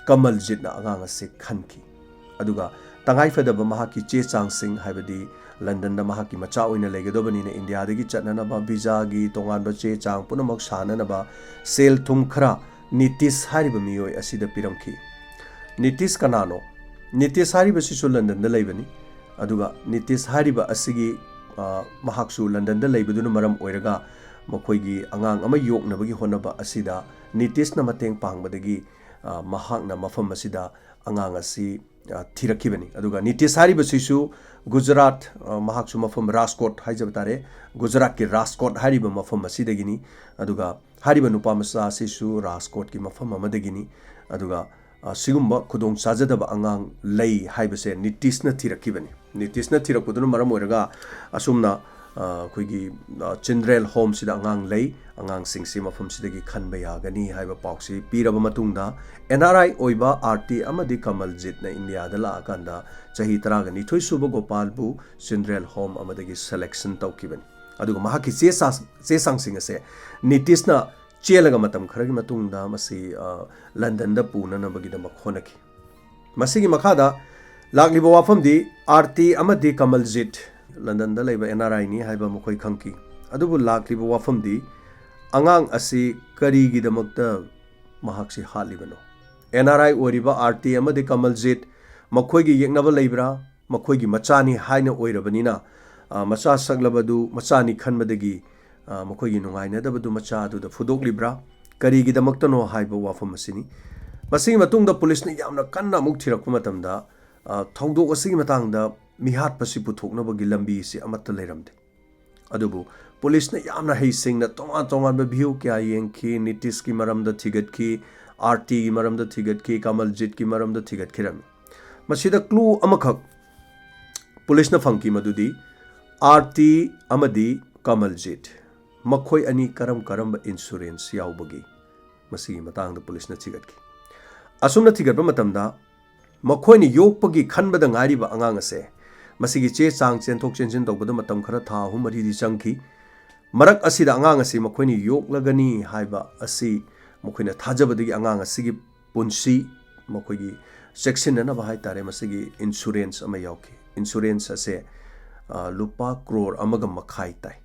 ꯀꯃꯜꯖꯤꯠꯅ ꯑꯉꯥꯡ ꯑꯁꯦ ꯈꯟꯈꯤ꯫ ꯑꯗꯨꯒ ꯇꯉꯥꯏꯐꯗꯕ ꯃꯍꯥꯛꯀꯤ ꯆꯦ ꯆꯥꯡꯁꯤꯡ, ꯍꯥꯏꯕꯗꯤ ꯂꯟꯗꯟꯗ ꯃꯍꯥꯛꯀꯤ ꯃꯆꯥ ꯑꯣꯏꯅ ꯂꯩꯒꯗꯕꯅꯤꯅ ꯏꯟꯗꯤꯌꯥꯗꯒꯤ ꯆꯠꯅꯅꯕ ꯚꯤꯖꯥꯒꯤ ꯇꯣꯉꯥꯟꯕ ꯆꯦ ꯆꯥꯡ ꯄꯨꯝꯅꯃꯛ ꯁꯥꯅꯅꯕ ꯁꯦꯜ ꯊꯨꯝ ꯈꯔ ꯅꯤꯇꯤꯁ ꯍꯥꯏꯔꯤꯕ ꯃꯤꯑꯣꯏ ꯑꯁꯤꯗ ꯄꯤꯔꯝꯈꯤ꯫ ꯅꯤꯇꯤꯁ ꯀꯅꯥꯅꯣ? ꯅꯤꯇꯤꯁ ꯍꯥꯏꯔꯤꯕꯁꯤꯁꯨ ꯂꯟꯗꯟꯗ ꯂꯩꯕꯅꯤ꯫ ꯑꯗꯨꯒ ꯅꯤꯇꯤꯁ ꯍꯥꯏꯔꯤꯕ ꯑꯁꯤꯒꯤ, ꯃꯍꯥꯛꯁꯨ ꯂꯟꯗꯟꯗ ꯂꯩꯕꯗꯨꯅ ꯃꯔꯝ ꯑꯣꯏꯔꯒ ꯃꯈꯣꯏꯒꯤ ꯑꯉꯥꯡ ꯑꯃ ꯌꯣꯛꯅꯕꯒꯤ ꯍꯣꯠꯅꯕ ꯑꯁꯤꯗ ꯅꯤꯇꯤꯁꯅ ꯃꯇꯦꯡ ꯄꯥꯡꯕꯗꯒꯤ ꯃꯍꯥꯛꯅ ꯃꯐꯝ ꯑꯁꯤꯗ ꯑꯉꯥꯡ ꯑꯁꯤ ꯊꯤꯔꯛꯈꯤꯕꯅꯤ꯫ ꯑꯗꯨꯒ ꯅꯤꯇꯤꯁ ꯍꯥꯏꯔꯤꯕꯁꯤꯁꯨ ꯒꯨꯖꯔꯥꯠ, ꯃꯍꯥꯛꯁꯨ ꯃꯐꯝ ꯔꯥꯖꯀꯣꯠ ꯍꯥꯏꯖꯕ ꯇꯥꯔꯦ, ꯒꯨꯖꯔꯥꯠꯀꯤ ꯔꯥꯖꯀꯣꯠ ꯍꯥꯏꯔꯤꯕ ꯃꯐꯝ ꯑꯁꯤꯗꯒꯤꯅꯤ꯫ ꯑꯗꯨꯒ ꯍꯥꯏꯔꯤꯕ ꯅꯨꯄꯥ ꯃꯆꯥ ꯑꯁꯤꯁꯨ ꯔꯥꯖꯀꯣꯠꯀꯤ ꯃꯐꯝ ꯑꯃꯗꯒꯤꯅꯤ꯫ ꯑꯗꯨꯒ ꯑꯁꯤꯒꯨꯝꯕ ꯈꯨꯗꯣꯡ ꯆꯥꯖꯗꯕ ꯑꯉꯥꯡ ꯂꯩ ꯍꯥꯏꯕꯁꯦ ꯅꯤꯇꯤꯁꯅ ꯊꯤꯔꯛꯈꯤꯕꯅꯤ꯫ ꯅꯤꯇꯤꯁꯅ ꯊꯤꯔꯛꯄꯗꯨꯅ ꯃꯔꯝ ꯑꯣꯏꯔꯒ ꯑꯁꯨꯝꯅ ꯑꯩꯈꯣꯏꯒꯤ ꯆꯤꯜꯗ꯭ꯔꯦꯟ ꯍꯣꯝꯁꯤꯗ ꯑꯉꯥꯡ ꯂꯩ, ꯑꯉꯥꯡꯁꯤꯡꯁꯤ ꯃꯐꯝꯁꯤꯗꯒꯤ ꯈꯟꯕ ꯌꯥꯒꯅꯤ ꯍꯥꯏꯕ ꯄꯥꯎꯁꯤ ꯄꯤꯔꯕ ꯃꯇꯨꯡꯗ, ꯑꯦꯟ ꯑꯥꯔ ꯑꯥꯏ ꯑꯣꯏꯕ ꯑꯥꯔꯇꯤ ꯑꯃꯗꯤ ꯀꯃꯜꯖꯤꯠꯅ ꯏꯟꯗꯤꯌꯥꯗ ꯂꯥꯛꯑꯀꯥꯟꯗ ꯆꯍꯤ ꯇꯔꯥꯒ ꯅꯤꯊꯣꯏ ꯁꯨꯕ ꯒꯣꯄꯥꯜꯕꯨ ꯆꯤꯜꯗ꯭ꯔꯦꯟ ꯍꯣꯝ ꯑꯃꯗꯒꯤ ꯁꯦꯂꯦꯛꯁꯟ ꯇꯧꯈꯤꯕꯅꯤ꯫ ꯑꯗꯨꯒ ꯃꯍꯥꯛꯀꯤ ꯆꯦ ꯆꯥ-, ꯆꯦ ꯆꯥꯡꯁꯤꯡ ꯑꯁꯦ ꯅꯤꯇꯤꯁꯅ ꯆꯦꯜꯂꯒ ꯃꯇꯝ ꯈꯔꯒꯤ ꯃꯇꯨꯡꯗ ꯃꯁꯤ ꯂꯟꯗꯟꯗ ꯄꯨꯅꯅꯕꯒꯤꯗꯃꯛ ꯍꯣꯠꯅꯈꯤ꯫ ꯃꯁꯤꯒꯤ ꯃꯈꯥꯗ ꯂꯥꯛꯂꯤꯕ ꯋꯥꯐꯝꯗꯤ, ꯑꯥꯔꯇꯤ ꯑꯃꯗꯤ ꯀꯃꯜꯖꯤꯠ ꯂꯟꯗꯟꯗ ꯂꯩꯕ ꯑꯦꯟ ꯑꯥꯔ ꯑꯥꯏꯅꯤ ꯍꯥꯏꯕ ꯃꯈꯣꯏ ꯈꯪꯈꯤ꯫ ꯑꯗꯨꯕꯨ ꯂꯥꯛꯂꯤꯕ ꯋꯥꯐꯝꯗꯤ, ꯑꯉꯥꯡ ꯑꯁꯤ ꯀꯔꯤꯒꯤꯗꯃꯛꯇ ꯃꯍꯥꯛꯁꯤ ꯍꯥꯠꯂꯤꯕꯅꯣ? ꯑꯦꯟ ꯑꯥꯔ ꯑꯥꯏ ꯑꯣꯏꯔꯤꯕ ꯑꯥꯔꯇꯤ ꯑꯃꯗꯤ ꯀꯃꯜꯖꯤꯠ ꯃꯈꯣꯏꯒꯤ ꯌꯦꯛꯅꯕ ꯂꯩꯕ꯭ꯔꯥ? ꯃꯈꯣꯏꯒꯤ ꯃꯆꯥꯅꯤ ꯍꯥꯏꯅ ꯑꯣꯏꯔꯕꯅꯤꯅ, ꯃꯆꯥ ꯁꯛꯂꯕꯗꯨ ꯃꯆꯥꯅꯤ ꯈꯟꯕꯗꯒꯤ ꯃꯈꯣꯏꯒꯤ ꯅꯨꯡꯉꯥꯏꯅꯗꯕꯗꯨ ꯃꯆꯥ ꯑꯗꯨꯗ ꯐꯨꯗꯣꯛꯂꯤꯕ꯭ꯔꯥ? ꯀꯔꯤꯒꯤꯗꯃꯛꯇꯅꯣ ꯍꯥꯏꯕ ꯋꯥꯐꯝ ꯑꯁꯤꯅꯤ꯫ ꯃꯁꯤꯒꯤ ꯃꯇꯨꯡꯗ ꯄꯨꯂꯤꯁꯅ ꯌꯥꯝꯅ ꯀꯟꯅ ꯑꯃꯨꯛ ꯊꯤꯔꯛꯄ ꯃꯇꯝꯗ, ꯊꯧꯗꯣꯛ ꯑꯁꯤꯒꯤ ꯃꯇꯥꯡꯗ ꯃꯤꯍꯥꯠꯄꯁꯤ ꯄꯨꯊꯣꯛꯅꯕꯒꯤ ꯂꯝꯕꯤ ꯑꯁꯤ ꯑꯃꯠꯇ ꯂꯩꯔꯝꯗꯦ꯫ ꯑꯗꯨꯕꯨ ꯄꯨꯂꯤꯁꯅ ꯌꯥꯝꯅ ꯍꯩꯁꯤꯡꯅ ꯇꯣꯉꯥꯟ ꯇꯣꯉꯥꯟꯕ ꯚ꯭ꯌꯨ ꯀꯌꯥ ꯌꯦꯡꯈꯤ, ꯅꯤꯇꯤꯁꯀꯤ ꯃꯔꯝꯗ ꯊꯤꯒꯠꯈꯤ, ꯑꯥꯔꯇꯤꯒꯤ ꯃꯔꯝꯗ ꯊꯤꯒꯠꯈꯤ, ꯀꯃꯜꯖꯤꯠꯀꯤ ꯃꯔꯝꯗ ꯊꯤꯒꯠꯈꯤꯔꯝꯃꯤ꯫ ꯃꯁꯤꯗ ꯀ꯭ꯂꯨ ꯑꯃꯈꯛ ꯄꯨꯂꯤꯁꯅ ꯐꯪꯈꯤ, ꯃꯗꯨꯗꯤ ꯑꯥꯔꯇꯤ ꯑꯃꯗꯤ ꯀꯃꯜꯖꯤꯠ ꯃꯈꯣꯏ ꯑꯅꯤ ꯀꯔꯝ ꯀꯔꯝꯕ ꯏꯟꯁꯨꯔꯦꯟꯁ ꯌꯥꯎꯕꯒꯦ, ꯃꯁꯤꯒꯤ ꯃꯇꯥꯡꯗ ꯄꯨꯂꯤꯁꯅ ꯊꯤꯒꯠꯈꯤ꯫ ꯑꯁꯨꯝꯅ ꯊꯤꯒꯠꯄ ꯃꯇꯝꯗ ꯃꯈꯣꯏꯅ ꯌꯣꯛꯄꯒꯤ ꯈꯟꯕꯗ ꯉꯥꯏꯔꯤꯕ ꯑꯉꯥꯡ ꯑꯁꯦ, ꯃꯁꯤꯒꯤ ꯆꯦ ꯆꯥꯡ ꯆꯦꯟꯊꯣꯛ ꯆꯦꯟꯁꯤꯟ ꯇꯧꯕꯗ ꯃꯇꯝ ꯈꯔ, ꯊꯥ ꯑꯍꯨꯝ ꯃꯔꯤꯗꯤ ꯆꯪꯈꯤ꯫ ꯃꯔꯛ ꯑꯁꯤꯗ ꯑꯉꯥꯡ ꯑꯁꯤ ꯃꯈꯣꯏꯅ ꯌꯣꯛꯂꯒꯅꯤ ꯍꯥꯏꯕ ꯑꯁꯤ ꯃꯈꯣꯏꯅ ꯊꯥꯖꯕꯗꯒꯤ ꯑꯉꯥꯡ ꯑꯁꯤꯒꯤ ꯄꯨꯟꯁꯤ ꯃꯈꯣꯏꯒꯤ ꯆꯦꯛꯁꯤꯟꯅꯅꯕ ꯍꯥꯏ ꯇꯥꯔꯦ, ꯃꯁꯤꯒꯤ ꯏꯟꯁꯨꯔꯦꯟꯁ ꯑꯃ ꯌꯥꯎꯈꯤ꯫ ꯏꯟꯁꯨꯔꯦꯟꯁ ꯑꯁꯦ, ꯑ, ꯂꯨꯄꯥ ꯀ꯭ꯔꯣꯔ ꯑꯃꯒ ꯃꯈꯥꯏ ꯇꯥꯏ꯫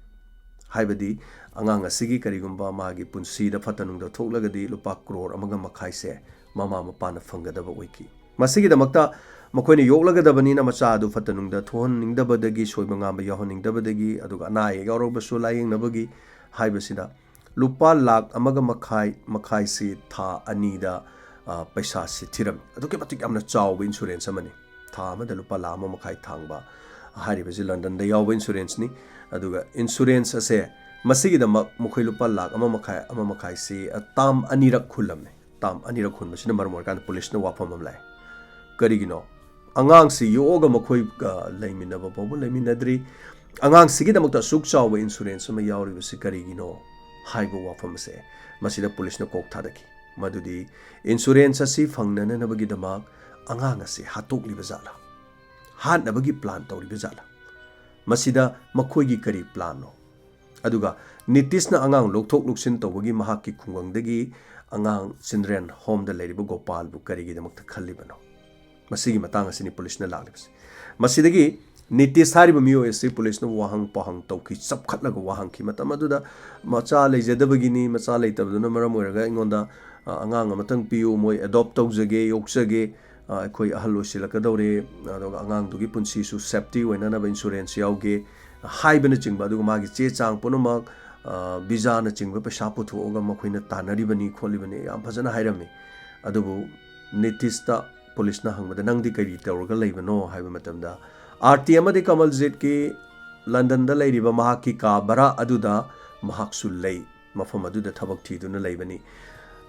ꯍꯥꯏꯕꯗꯤ ꯑꯉꯥꯡ ꯑꯁꯤꯒꯤ ꯀꯔꯤꯒꯨꯝꯕ ꯃꯥꯒꯤ ꯄꯨꯟꯁꯤꯗ ꯐꯠꯇ ꯅꯨꯡꯗ ꯊꯣꯛꯂꯒꯗꯤ ꯂꯨꯄꯥ ꯀ꯭ꯔꯣꯔ ꯑꯃꯒ ꯃꯈꯥꯏꯁꯦ ꯃꯃꯥ ꯃꯄꯥꯅ ꯐꯪꯒꯗꯕ ꯑꯣꯏꯈꯤ꯫ ꯃꯁꯤꯒꯤꯗꯃꯛꯇ ꯃꯈꯣꯏꯅ ꯌꯣꯛꯂꯒꯗꯕꯅꯤꯅ ꯃꯆꯥ ꯑꯗꯨ ꯐꯠꯇ ꯅꯨꯡꯗ ꯊꯣꯛꯍꯟꯅꯤꯡꯗꯕꯗꯒꯤ, ꯁꯣꯏꯕ ꯉꯥꯝꯕ ꯌꯥꯎꯍꯟꯅꯤꯡꯗꯕꯗꯒꯤ, ꯑꯗꯨꯒ ꯑꯅꯥ ꯑꯌꯦꯛ ꯌꯥꯎꯔꯕꯁꯨ ꯂꯥꯌꯦꯡꯅꯕꯒꯤ ꯍꯥꯏꯕꯁꯤꯗ ꯂꯨꯄꯥ ꯂꯥꯈ ꯑꯃꯒ ꯃꯈꯥꯏ, ꯃꯈꯥꯏꯁꯤ ꯊꯥ ꯑꯅꯤꯗ, ꯑ, ꯄꯩꯁꯥꯁꯤ ꯊꯤꯔꯝꯃꯤ꯫ ꯑꯗꯨꯛꯀꯤ ꯃꯇꯤꯛ ꯌꯥꯝꯅ ꯆꯥꯎꯕ ꯏꯟꯁꯨꯔꯦꯟꯁ ꯑꯃꯅꯤ꯫ ꯊꯥ ꯑꯃꯗ ꯂꯨꯄꯥ ꯂꯥꯈ ꯑꯃ ꯃꯈꯥꯏ ꯊꯥꯡꯕ ꯍꯥꯏꯔꯤꯕꯁꯤ ꯂꯟꯗꯟꯗ ꯌꯥꯎꯕ ꯏꯟꯁꯨꯔꯦꯟꯁꯅꯤ꯫ ꯑꯗꯨꯒ ꯏꯟꯁꯨꯔꯦꯟꯁ ꯑꯁꯦ ꯃꯁꯤꯒꯤꯗꯃꯛ ꯃꯈꯣꯏ ꯂꯨꯄꯥ ꯂꯥꯈ ꯑꯃ ꯃꯈꯥꯏ, ꯑꯃ ꯃꯈꯥꯏꯁꯤ, ꯑ, ꯇꯥꯝ ꯑꯅꯤꯔꯛ ꯍꯨꯜꯂꯝꯃꯦ꯫ ꯇꯥꯝ ꯑꯅꯤꯔꯛ ꯍꯨꯟꯕꯁꯤꯅ ꯃꯔꯝ ꯑꯣꯏꯔꯀꯥꯟꯗ ꯄꯨꯂꯤꯁꯅ ꯋꯥꯐꯝ ꯑꯃ ꯂꯥꯛꯑꯦ꯫ ꯀꯔꯤꯒꯤꯅꯣ? ꯑꯉꯥꯡꯁꯤ ꯌꯣꯛꯑꯒ ꯃꯈꯣꯏꯒ ꯂꯩꯃꯤꯟꯅꯕ ꯐꯥꯎꯕ ꯂꯩꯃꯤꯟꯅꯗ꯭ꯔꯤ꯫ ꯑꯉꯥꯡꯁꯤꯒꯤꯗꯃꯛꯇ ꯑꯁꯨꯛ ꯆꯥꯎꯕ ꯏꯟꯁꯨꯔꯦꯟꯁ ꯑꯃ ꯌꯥꯎꯔꯤꯕꯁꯤ ꯀꯔꯤꯒꯤꯅꯣ ꯍꯥꯏꯕ ꯋꯥꯐꯝ ꯑꯁꯦ ꯃꯁꯤꯗ ꯄꯨꯂꯤꯁꯅ ꯀꯣꯛ ꯊꯥꯗꯈꯤ꯫ ꯃꯗꯨꯗꯤ ꯏꯟꯁꯨꯔꯦꯟꯁ ꯑꯁꯤ ꯐꯪꯅꯅꯕꯒꯤꯗꯃꯛ ꯑꯉꯥꯡ ꯑꯁꯤ ꯍꯥꯠꯇꯣꯛꯂꯤꯕ ꯖꯥꯠꯂꯥ? ꯍꯥꯠꯅꯕꯒꯤ ꯄ꯭ꯂꯥꯟ ꯇꯧꯔꯤꯕ ꯖꯥꯠꯂꯥ? ꯃꯁꯤꯗ ꯃꯈꯣꯏꯒꯤ ꯀꯔꯤ ꯄ꯭ꯂꯥꯟꯅꯣ? ꯑꯗꯨꯒ ꯅꯤꯇꯤꯁꯅ ꯑꯉꯥꯡ ꯂꯧꯊꯣꯛ ꯂꯧꯁꯤꯟ ꯇꯧꯕꯒꯤ ꯃꯍꯥꯛꯀꯤ ꯈꯨꯡꯒꯪꯗꯒꯤ ꯑꯉꯥꯡ ꯆꯤꯜꯗ꯭ꯔꯦꯟ ꯍꯣꯝꯗ ꯂꯩꯔꯤꯕ ꯒꯣꯄꯥꯜꯕꯨ ꯀꯔꯤꯒꯤꯗꯃꯛꯇ ꯈꯜꯂꯤꯕꯅꯣ? ꯃꯁꯤꯒꯤ ꯃꯇꯥꯡ ꯑꯁꯤꯅꯤ ꯄꯨꯂꯤꯁꯅ ꯂꯥꯛꯂꯤꯕꯁꯤ꯫ ꯃꯁꯤꯗꯒꯤ ꯅꯤꯇꯤꯁ ꯍꯥꯏꯔꯤꯕ ꯃꯤꯑꯣꯏ ꯑꯁꯤ ꯄꯨꯂꯤꯁꯅ ꯋꯥꯍꯪ ꯄꯥꯎꯍꯪ ꯇꯧꯈꯤ, ꯆꯞꯈꯠꯂꯒ ꯋꯥ ꯍꯪꯈꯤ꯫ ꯃꯇꯝ ꯑꯗꯨꯗ ꯃꯆꯥ ꯂꯩꯖꯗꯕꯒꯤꯅꯤ, ꯃꯆꯥ ꯂꯩꯇꯕꯗꯨꯅ ꯃꯔꯝ ꯑꯣꯏꯔꯒ ꯑꯩꯉꯣꯟꯗ, ꯑ, ꯑꯉꯥꯡ ꯑꯃꯇꯪ ꯄꯤꯌꯨ, ꯃꯣꯏ ꯑꯦꯗꯣꯞ ꯇꯧꯖꯒꯦ, ꯌꯣꯛꯆꯒꯦ, ꯑ, ꯑꯩꯈꯣꯏ ꯑꯍꯜ ꯑꯣꯏꯁꯤꯜꯂꯛꯀꯗꯧꯔꯦ, ꯑꯗꯨꯒ ꯑꯉꯥꯡꯗꯨꯒꯤ ꯄꯨꯟꯁꯤꯁꯨ ꯁꯦꯞꯇꯤ ꯑꯣꯏꯅꯅꯕ ꯏꯟꯁꯨꯔꯦꯟꯁ ꯌꯥꯎꯒꯦ ꯍꯥꯏꯕꯅꯆꯤꯡꯕ, ꯑꯗꯨꯒ ꯃꯥꯒꯤ ꯆꯦ ꯆꯥꯡ ꯄꯨꯝꯅꯃꯛ, ꯑ, ꯚꯤꯖꯥꯅꯆꯤꯡꯕ ꯄꯩꯁꯥ ꯄꯨꯊꯣꯛꯑꯒ ꯃꯈꯣꯏꯅ ꯇꯥꯟꯅꯔꯤꯕꯅꯤ ꯈꯣꯠꯂꯤꯕꯅꯤ ꯌꯥꯝ ꯐꯖꯅ ꯍꯥꯏꯔꯝꯃꯤ꯫ ꯑꯗꯨꯕꯨ ꯅꯤꯇꯤꯁꯇ ꯄꯨꯂꯤꯁꯅ ꯍꯪꯕꯗ, "ꯅꯪꯗꯤ ꯀꯔꯤ ꯇꯧꯔꯒ ꯂꯩꯕꯅꯣ?" ꯍꯥꯏꯕ ꯃꯇꯝꯗ, "ꯑꯥꯔꯇꯤ ꯑꯃꯗꯤ ꯀꯃꯜꯖꯤꯠꯀꯤ ꯂꯟꯗꯟꯗ ꯂꯩꯔꯤꯕ ꯃꯍꯥꯛꯀꯤ ꯀꯥ ꯚꯔꯥ ꯑꯗꯨꯗ ꯃꯍꯥꯛꯁꯨ ꯂꯩ꯫ ꯃꯐꯝ ꯑꯗꯨꯗ ꯊꯕꯛ ꯊꯤꯗꯨꯅ ꯂꯩꯕꯅꯤ꯫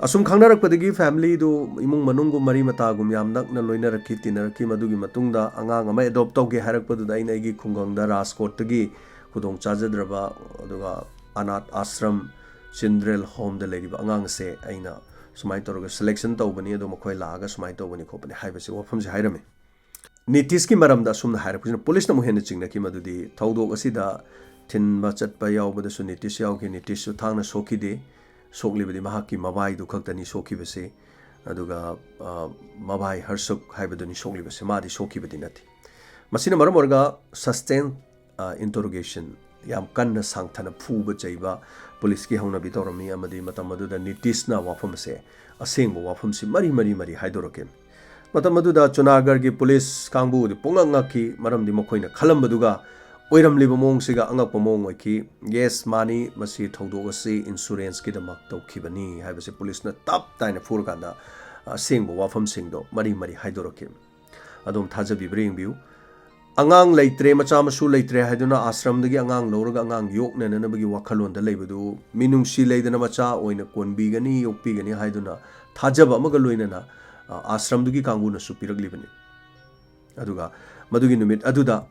ꯑꯁꯨꯝ ꯈꯪꯅꯔꯛꯄꯗꯒꯤ ꯐꯦꯃꯤꯂꯤꯗꯨ, ꯏꯃꯨꯡ ꯃꯅꯨꯡꯒꯨꯝ ꯃꯔꯤ ꯃꯇꯥꯒꯨꯝ ꯌꯥꯝ ꯅꯛꯅ ꯂꯣꯏꯅꯔꯛꯈꯤ, ꯇꯤꯟꯅꯔꯛꯈꯤ꯫ ꯃꯗꯨꯒꯤ ꯃꯇꯨꯡꯗ ꯑꯉꯥꯡ ꯑꯃ ꯑꯦꯗꯣꯞ ꯇꯧꯒꯦ ꯍꯥꯏꯔꯛꯄꯗꯨꯗ ꯑꯩꯅ ꯑꯩꯒꯤ ꯈꯨꯡꯒꯪꯗ ꯔꯥꯖꯀꯣꯠꯇꯒꯤ ꯈꯨꯗꯣꯡ ꯆꯥꯖꯗ꯭ꯔꯕ, ꯑꯗꯨꯒ ꯑꯅꯥꯊ ꯑꯥꯁ꯭ꯔꯝ, ꯆꯤꯜꯗ꯭ꯔꯦꯟ ꯍꯣꯝꯗ ꯂꯩꯔꯤꯕ ꯑꯉꯥꯡ ꯑꯁꯦ ꯑꯩꯅ ꯁꯨꯃꯥꯏꯅ ꯇꯧꯔꯒ ꯁꯦꯂꯦꯛꯁꯟ ꯇꯧꯕꯅꯤ, ꯑꯗꯣ ꯃꯈꯣꯏ ꯂꯥꯛꯑꯒ ꯁꯨꯃꯥꯏꯅ ꯇꯧꯕꯅꯤ ꯈꯣꯠꯄꯅꯤ ꯍꯥꯏꯕꯁꯤ ꯋꯥꯐꯝꯁꯤ ꯍꯥꯏꯔꯝꯃꯤ꯫ ꯅꯤꯇꯤꯁꯀꯤ ꯃꯔꯝꯗ ꯑꯁꯨꯝꯅ ꯍꯥꯏꯔꯛꯄꯁꯤꯅ ꯄꯨꯂꯤꯁꯅ ꯑꯃꯨꯛ ꯍꯦꯟꯅ ꯆꯤꯡꯅꯈꯤ꯫ ꯃꯗꯨꯗꯤ ꯊꯧꯗꯣꯛ ꯑꯁꯤꯗ ꯊꯤꯟꯕ ꯆꯠꯄ ꯌꯥꯎꯕꯗꯁꯨ ꯅꯤꯇꯤꯁ ꯌꯥꯎꯈꯤ꯫ ꯅꯤꯇꯤꯁꯁꯨ ꯊꯥꯡꯅ ꯁꯣꯛꯈꯤꯗꯦ꯫ ꯁꯣꯛꯂꯤꯕꯗꯤ ꯃꯍꯥꯛꯀꯤ ꯃꯕꯥꯏꯗꯨ ꯈꯛꯇꯅꯤ ꯁꯣꯛꯈꯤꯕꯁꯤ꯫ ꯑꯗꯨꯒ, ꯑ, ꯃꯕꯥꯏ ꯍꯔꯁꯨꯛ ꯍꯥꯏꯕꯗꯨꯅꯤ ꯁꯣꯛꯂꯤꯕꯁꯤ, ꯃꯥꯗꯤ ꯁꯣꯛꯈꯤꯕꯗꯤ ꯅꯠꯇꯦ꯫ ꯃꯁꯤꯅ ꯃꯔꯝ ꯑꯣꯏꯔꯒ ꯁꯁꯇꯦꯟ, ꯑ, ꯏꯟꯇꯔꯣꯒꯦꯁꯟ, ꯌꯥꯝ ꯀꯟꯅ ꯁꯥꯡꯊꯅ ꯐꯨꯕ ꯆꯩꯕ ꯄꯨꯂꯤꯁꯀꯤ ꯍꯧꯅꯕꯤ ꯇꯧꯔꯝꯃꯤ꯫ ꯑꯃꯗꯤ ꯃꯇꯝ ꯑꯗꯨꯗ ꯅꯤꯇꯤꯁꯅ ꯋꯥꯐꯝ ꯑꯁꯦ, ꯑꯁꯦꯡꯕ ꯋꯥꯐꯝꯁꯤ ꯃꯔꯤ ꯃꯔꯤ ꯃꯔꯤ ꯍꯥꯏꯗꯣꯔꯛꯀꯦ꯫ ꯃꯇꯝ ꯑꯗꯨꯗ ꯆꯨꯅꯥꯒꯔꯒꯤ ꯄꯨꯂꯤꯁ ꯀꯥꯡꯕꯨꯗꯤ ꯄꯨꯡꯉꯛ ꯉꯛꯈꯤ, ꯃꯔꯝꯗꯤ ꯃꯈꯣꯏꯅ ꯈꯜꯂꯝꯕꯗꯨꯒ ꯑꯣꯏꯔꯝꯂꯤꯕ ꯃꯑꯣꯡꯁꯤꯒ ꯑꯉꯛꯄ ꯃꯑꯣꯡ ꯑꯣꯏꯈꯤ꯫ "Yes, ꯃꯥꯅꯤ, ꯃꯁꯤ ꯊꯧꯗꯣꯛ ꯑꯁꯤ ꯏꯟꯁꯨꯔꯦꯟꯁꯀꯤꯗꯃꯛ ꯇꯧꯈꯤꯕꯅꯤ" ꯍꯥꯏꯕꯁꯤ ꯄꯨꯂꯤꯁꯅ ꯇꯞ ꯇꯥꯏꯅ ꯐꯨꯔꯀꯥꯟꯗ ꯑꯁꯦꯡꯕ ꯋꯥꯐꯝꯁꯤꯡꯗꯣ ꯃꯔꯤ ꯃꯔꯤ ꯍꯥꯏꯗꯣꯔꯛꯈꯤ꯫ ꯑꯗꯣꯝ ꯊꯥꯖꯕꯤꯕ꯭ꯔꯥ ꯌꯦꯡꯕꯤꯌꯨ꯫ ꯑꯉꯥꯡ ꯂꯩꯇ꯭ꯔꯦ, ꯃꯆꯥ ꯃꯁꯨ ꯂꯩꯇ꯭ꯔꯦ ꯍꯥꯏꯗꯨꯅ ꯑꯥꯁ꯭ꯔꯝꯗꯒꯤ ꯑꯉꯥꯡ ꯂꯧꯔꯒ ꯑꯉꯥꯡ ꯌꯣꯛꯅꯅꯕꯒꯤ ꯋꯥꯈꯜꯂꯣꯟꯗ ꯂꯩꯕꯗꯨ, ꯃꯤꯅꯨꯡꯁꯤ ꯂꯩꯗꯅ ꯃꯆꯥ ꯑꯣꯏꯅ ꯀꯣꯟꯕꯤꯒꯅꯤ, ꯌꯣꯛꯄꯤꯒꯅꯤ ꯍꯥꯏꯗꯨꯅ ꯊꯥꯖꯕ ꯑꯃꯒ ꯂꯣꯏꯅꯅ, ꯑ, ꯑꯥꯁ꯭ꯔꯝꯗꯨꯒꯤ ꯀꯥꯡꯕꯨꯅꯁꯨ ꯄꯤꯔꯛꯂꯤꯕꯅꯤ꯫ ꯑꯗꯨꯒ ꯃꯗꯨꯒꯤ ꯅꯨꯃꯤꯠ ꯑꯗꯨꯗ,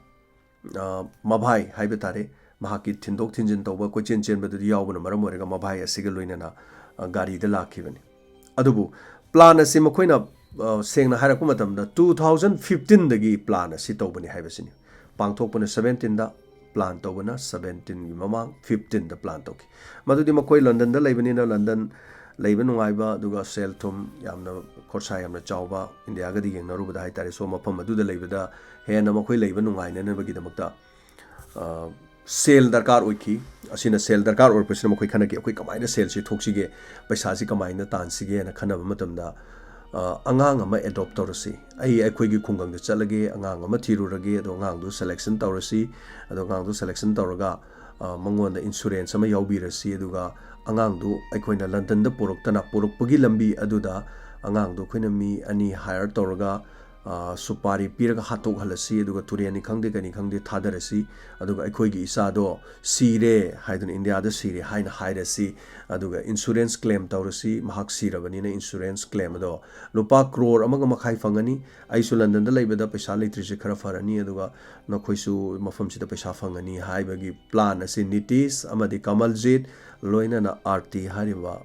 ꯑ, ꯃꯚꯥꯏ ꯍꯥꯏꯕ ꯇꯥꯔꯦ, ꯃꯍꯥꯛꯀꯤ ꯊꯤꯟꯗꯣꯛ ꯊꯤꯟꯖꯤꯟ ꯇꯧꯕ, ꯀꯣꯏꯆꯦꯟ ꯆꯦꯟꯕꯗꯨꯗꯤ ꯌꯥꯎꯕꯅ ꯃꯔꯝ ꯑꯣꯏꯔꯒ ꯃꯚꯥꯏ ꯑꯁꯤꯒ ꯂꯣꯏꯅꯅ, ꯑ, ꯒꯥꯔꯤꯗ ꯂꯥꯛꯈꯤꯕꯅꯤ꯫ ꯑꯗꯨꯕꯨ ꯄ꯭ꯂꯥꯟ ꯑꯁꯤ ꯃꯈꯣꯏꯅ, ꯑ, ꯁꯦꯡꯅ ꯍꯥꯏꯔꯛꯄ ꯃꯇꯝꯗ two thousand fifteenꯗꯒꯤ ꯄ꯭ꯂꯥꯟ ꯑꯁꯤ ꯇꯧꯕꯅꯤ ꯍꯥꯏꯕꯁꯤꯅꯤ꯫ ꯄꯥꯡꯊꯣꯛꯄꯅ seventeenꯗ, ꯄ꯭ꯂꯥꯟ ꯇꯧꯕꯅ seventeenꯒꯤ ꯃꯃꯥꯡ fifteenꯗ ꯄ꯭ꯂꯥꯟ ꯇꯧꯈꯤ꯫ ꯃꯗꯨꯗꯤ ꯃꯈꯣꯏ ꯂꯟꯗꯟꯗ ꯂꯩꯕꯅꯤꯅ, ꯂꯟꯗꯟ ꯂꯩꯕ ꯅꯨꯡꯉꯥꯏꯕ, ꯑꯗꯨꯒ ꯁꯦꯜ ꯊꯨꯝ ꯌꯥꯝꯅ, ꯈꯣꯔꯁꯥ ꯌꯥꯝꯅ ꯆꯥꯎꯕ, ꯏꯟꯗꯤꯌꯥꯒꯗꯤ ꯌꯦꯡꯅꯔꯨꯕꯗ ꯍꯥꯏꯇꯥꯔꯦ, ꯁꯣꯝ ꯃꯐꯝ ꯑꯗꯨꯗ ꯂꯩꯕꯗ ꯍꯦꯟꯅ ꯃꯈꯣꯏ ꯂꯩꯕ ꯅꯨꯡꯉꯥꯏꯅꯅꯕꯒꯤꯗꯃꯛꯇ, ꯑ, ꯁꯦꯜ ꯗꯔꯀꯥꯔ ꯑꯣꯏꯈꯤ꯫ ꯑꯁꯤꯅ, ꯁꯦꯜ ꯗꯔꯀꯥꯔ ꯑꯣꯏꯔꯛꯄꯁꯤꯅ ꯃꯈꯣꯏ ꯈꯟꯅꯈꯤ, "ꯑꯩꯈꯣꯏ ꯀꯃꯥꯏꯅ ꯁꯦꯜꯁꯤ ꯊꯣꯛꯁꯤꯒꯦ, ꯄꯩꯁꯥꯁꯤ ꯀꯃꯥꯏꯅ ꯇꯥꯟꯁꯤꯒꯦꯅ" ꯈꯟꯅꯕ ꯃꯇꯝꯗ, ꯑ, "ꯑꯉꯥꯡ ꯑꯃ ꯑꯦꯗꯣꯞ ꯇꯧꯔꯁꯤ, ꯑꯩ ꯑꯩꯈꯣꯏꯒꯤ ꯈꯨꯡꯒꯪꯗ ꯆꯠꯂꯒꯦ, ꯑꯉꯥꯡ ꯑꯃ ꯊꯤꯔꯨꯔꯒꯦ, ꯑꯗꯣ ꯑꯉꯥꯡꯗꯨ ꯁꯦꯂꯦꯛꯁꯟ ꯇꯧꯔꯁꯤ, ꯑꯗꯣ ꯑꯉꯥꯡꯗꯨ ꯁꯦꯂꯦꯛꯁꯟ ꯇꯧꯔꯒ, ꯑ, ꯃꯉꯣꯟꯗ ꯏꯟꯁꯨꯔꯦꯟꯁ ꯑꯃ ꯌꯥꯎꯕꯤꯔꯁꯤ, ꯑꯗꯨꯒ ꯑꯉꯥꯡꯗꯨ ꯑꯩꯈꯣꯏꯅ ꯂꯟꯗꯟꯗ ꯄꯨꯔꯛꯇꯅ, ꯄꯨꯔꯛꯄꯒꯤ ꯂꯝꯕꯤ ꯑꯗꯨꯗ ꯑꯉꯥꯡꯗꯨ ꯑꯩꯈꯣꯏꯅ ꯃꯤ ꯑꯅꯤ ꯍꯥꯌꯔ ꯇꯧꯔꯒ, ꯁꯨꯄꯥꯔꯤ ꯄꯤꯔꯒ ꯍꯥꯠꯇꯣꯛꯍꯜꯂꯁꯤ, ꯑꯗꯨꯒ ꯇꯨꯔꯦꯟꯅꯤ ꯈꯪꯗꯦ ꯀꯔꯤ ꯈꯪꯗꯦ ꯊꯥꯗꯔꯁꯤ, ꯑꯗꯨꯒ ꯑꯩꯈꯣꯏꯒꯤ ꯏꯆꯥꯗꯣ ꯁꯤꯔꯦ ꯍꯥꯏꯗꯨꯅ, ꯏꯟꯗꯤꯌꯥꯗ ꯁꯤꯔꯦ ꯍꯥꯏꯅ ꯍꯥꯏꯔꯁꯤ, ꯑꯗꯨꯒ ꯏꯟꯁꯨꯔꯦꯟꯁ ꯀ꯭ꯂꯦꯝ ꯇꯧꯔꯁꯤ, ꯃꯍꯥꯛ ꯁꯤꯔꯕꯅꯤꯅ ꯏꯟꯁꯨꯔꯦꯟꯁ ꯀ꯭ꯂꯦꯝ ꯑꯗꯣ ꯂꯨꯄꯥ ꯀ꯭ꯔꯣꯔ ꯑꯃꯒ ꯃꯈꯥꯏ ꯐꯪꯒꯅꯤ, ꯑꯩꯁꯨ ꯂꯟꯗꯟꯗ ꯂꯩꯕꯗ ꯄꯩꯁꯥ ꯂꯩꯇ꯭ꯔꯤꯁꯦ ꯈꯔ ꯐꯔꯅꯤ, ꯑꯗꯨꯒ ꯅꯈꯣꯏꯁꯨ ꯃꯐꯝꯁꯤꯗ ꯄꯩꯁꯥ ꯐꯪꯒꯅꯤ ꯍꯥꯏꯕꯒꯤ ꯄ꯭ꯂꯥꯟ ꯑꯁꯤ ꯅꯤꯇꯤꯁ ꯑꯃꯗꯤ ꯀꯃꯜꯖꯤꯠ ꯂꯣꯏꯅꯅ ꯑꯥꯔꯇꯤ ꯍꯥꯏꯔꯤꯕ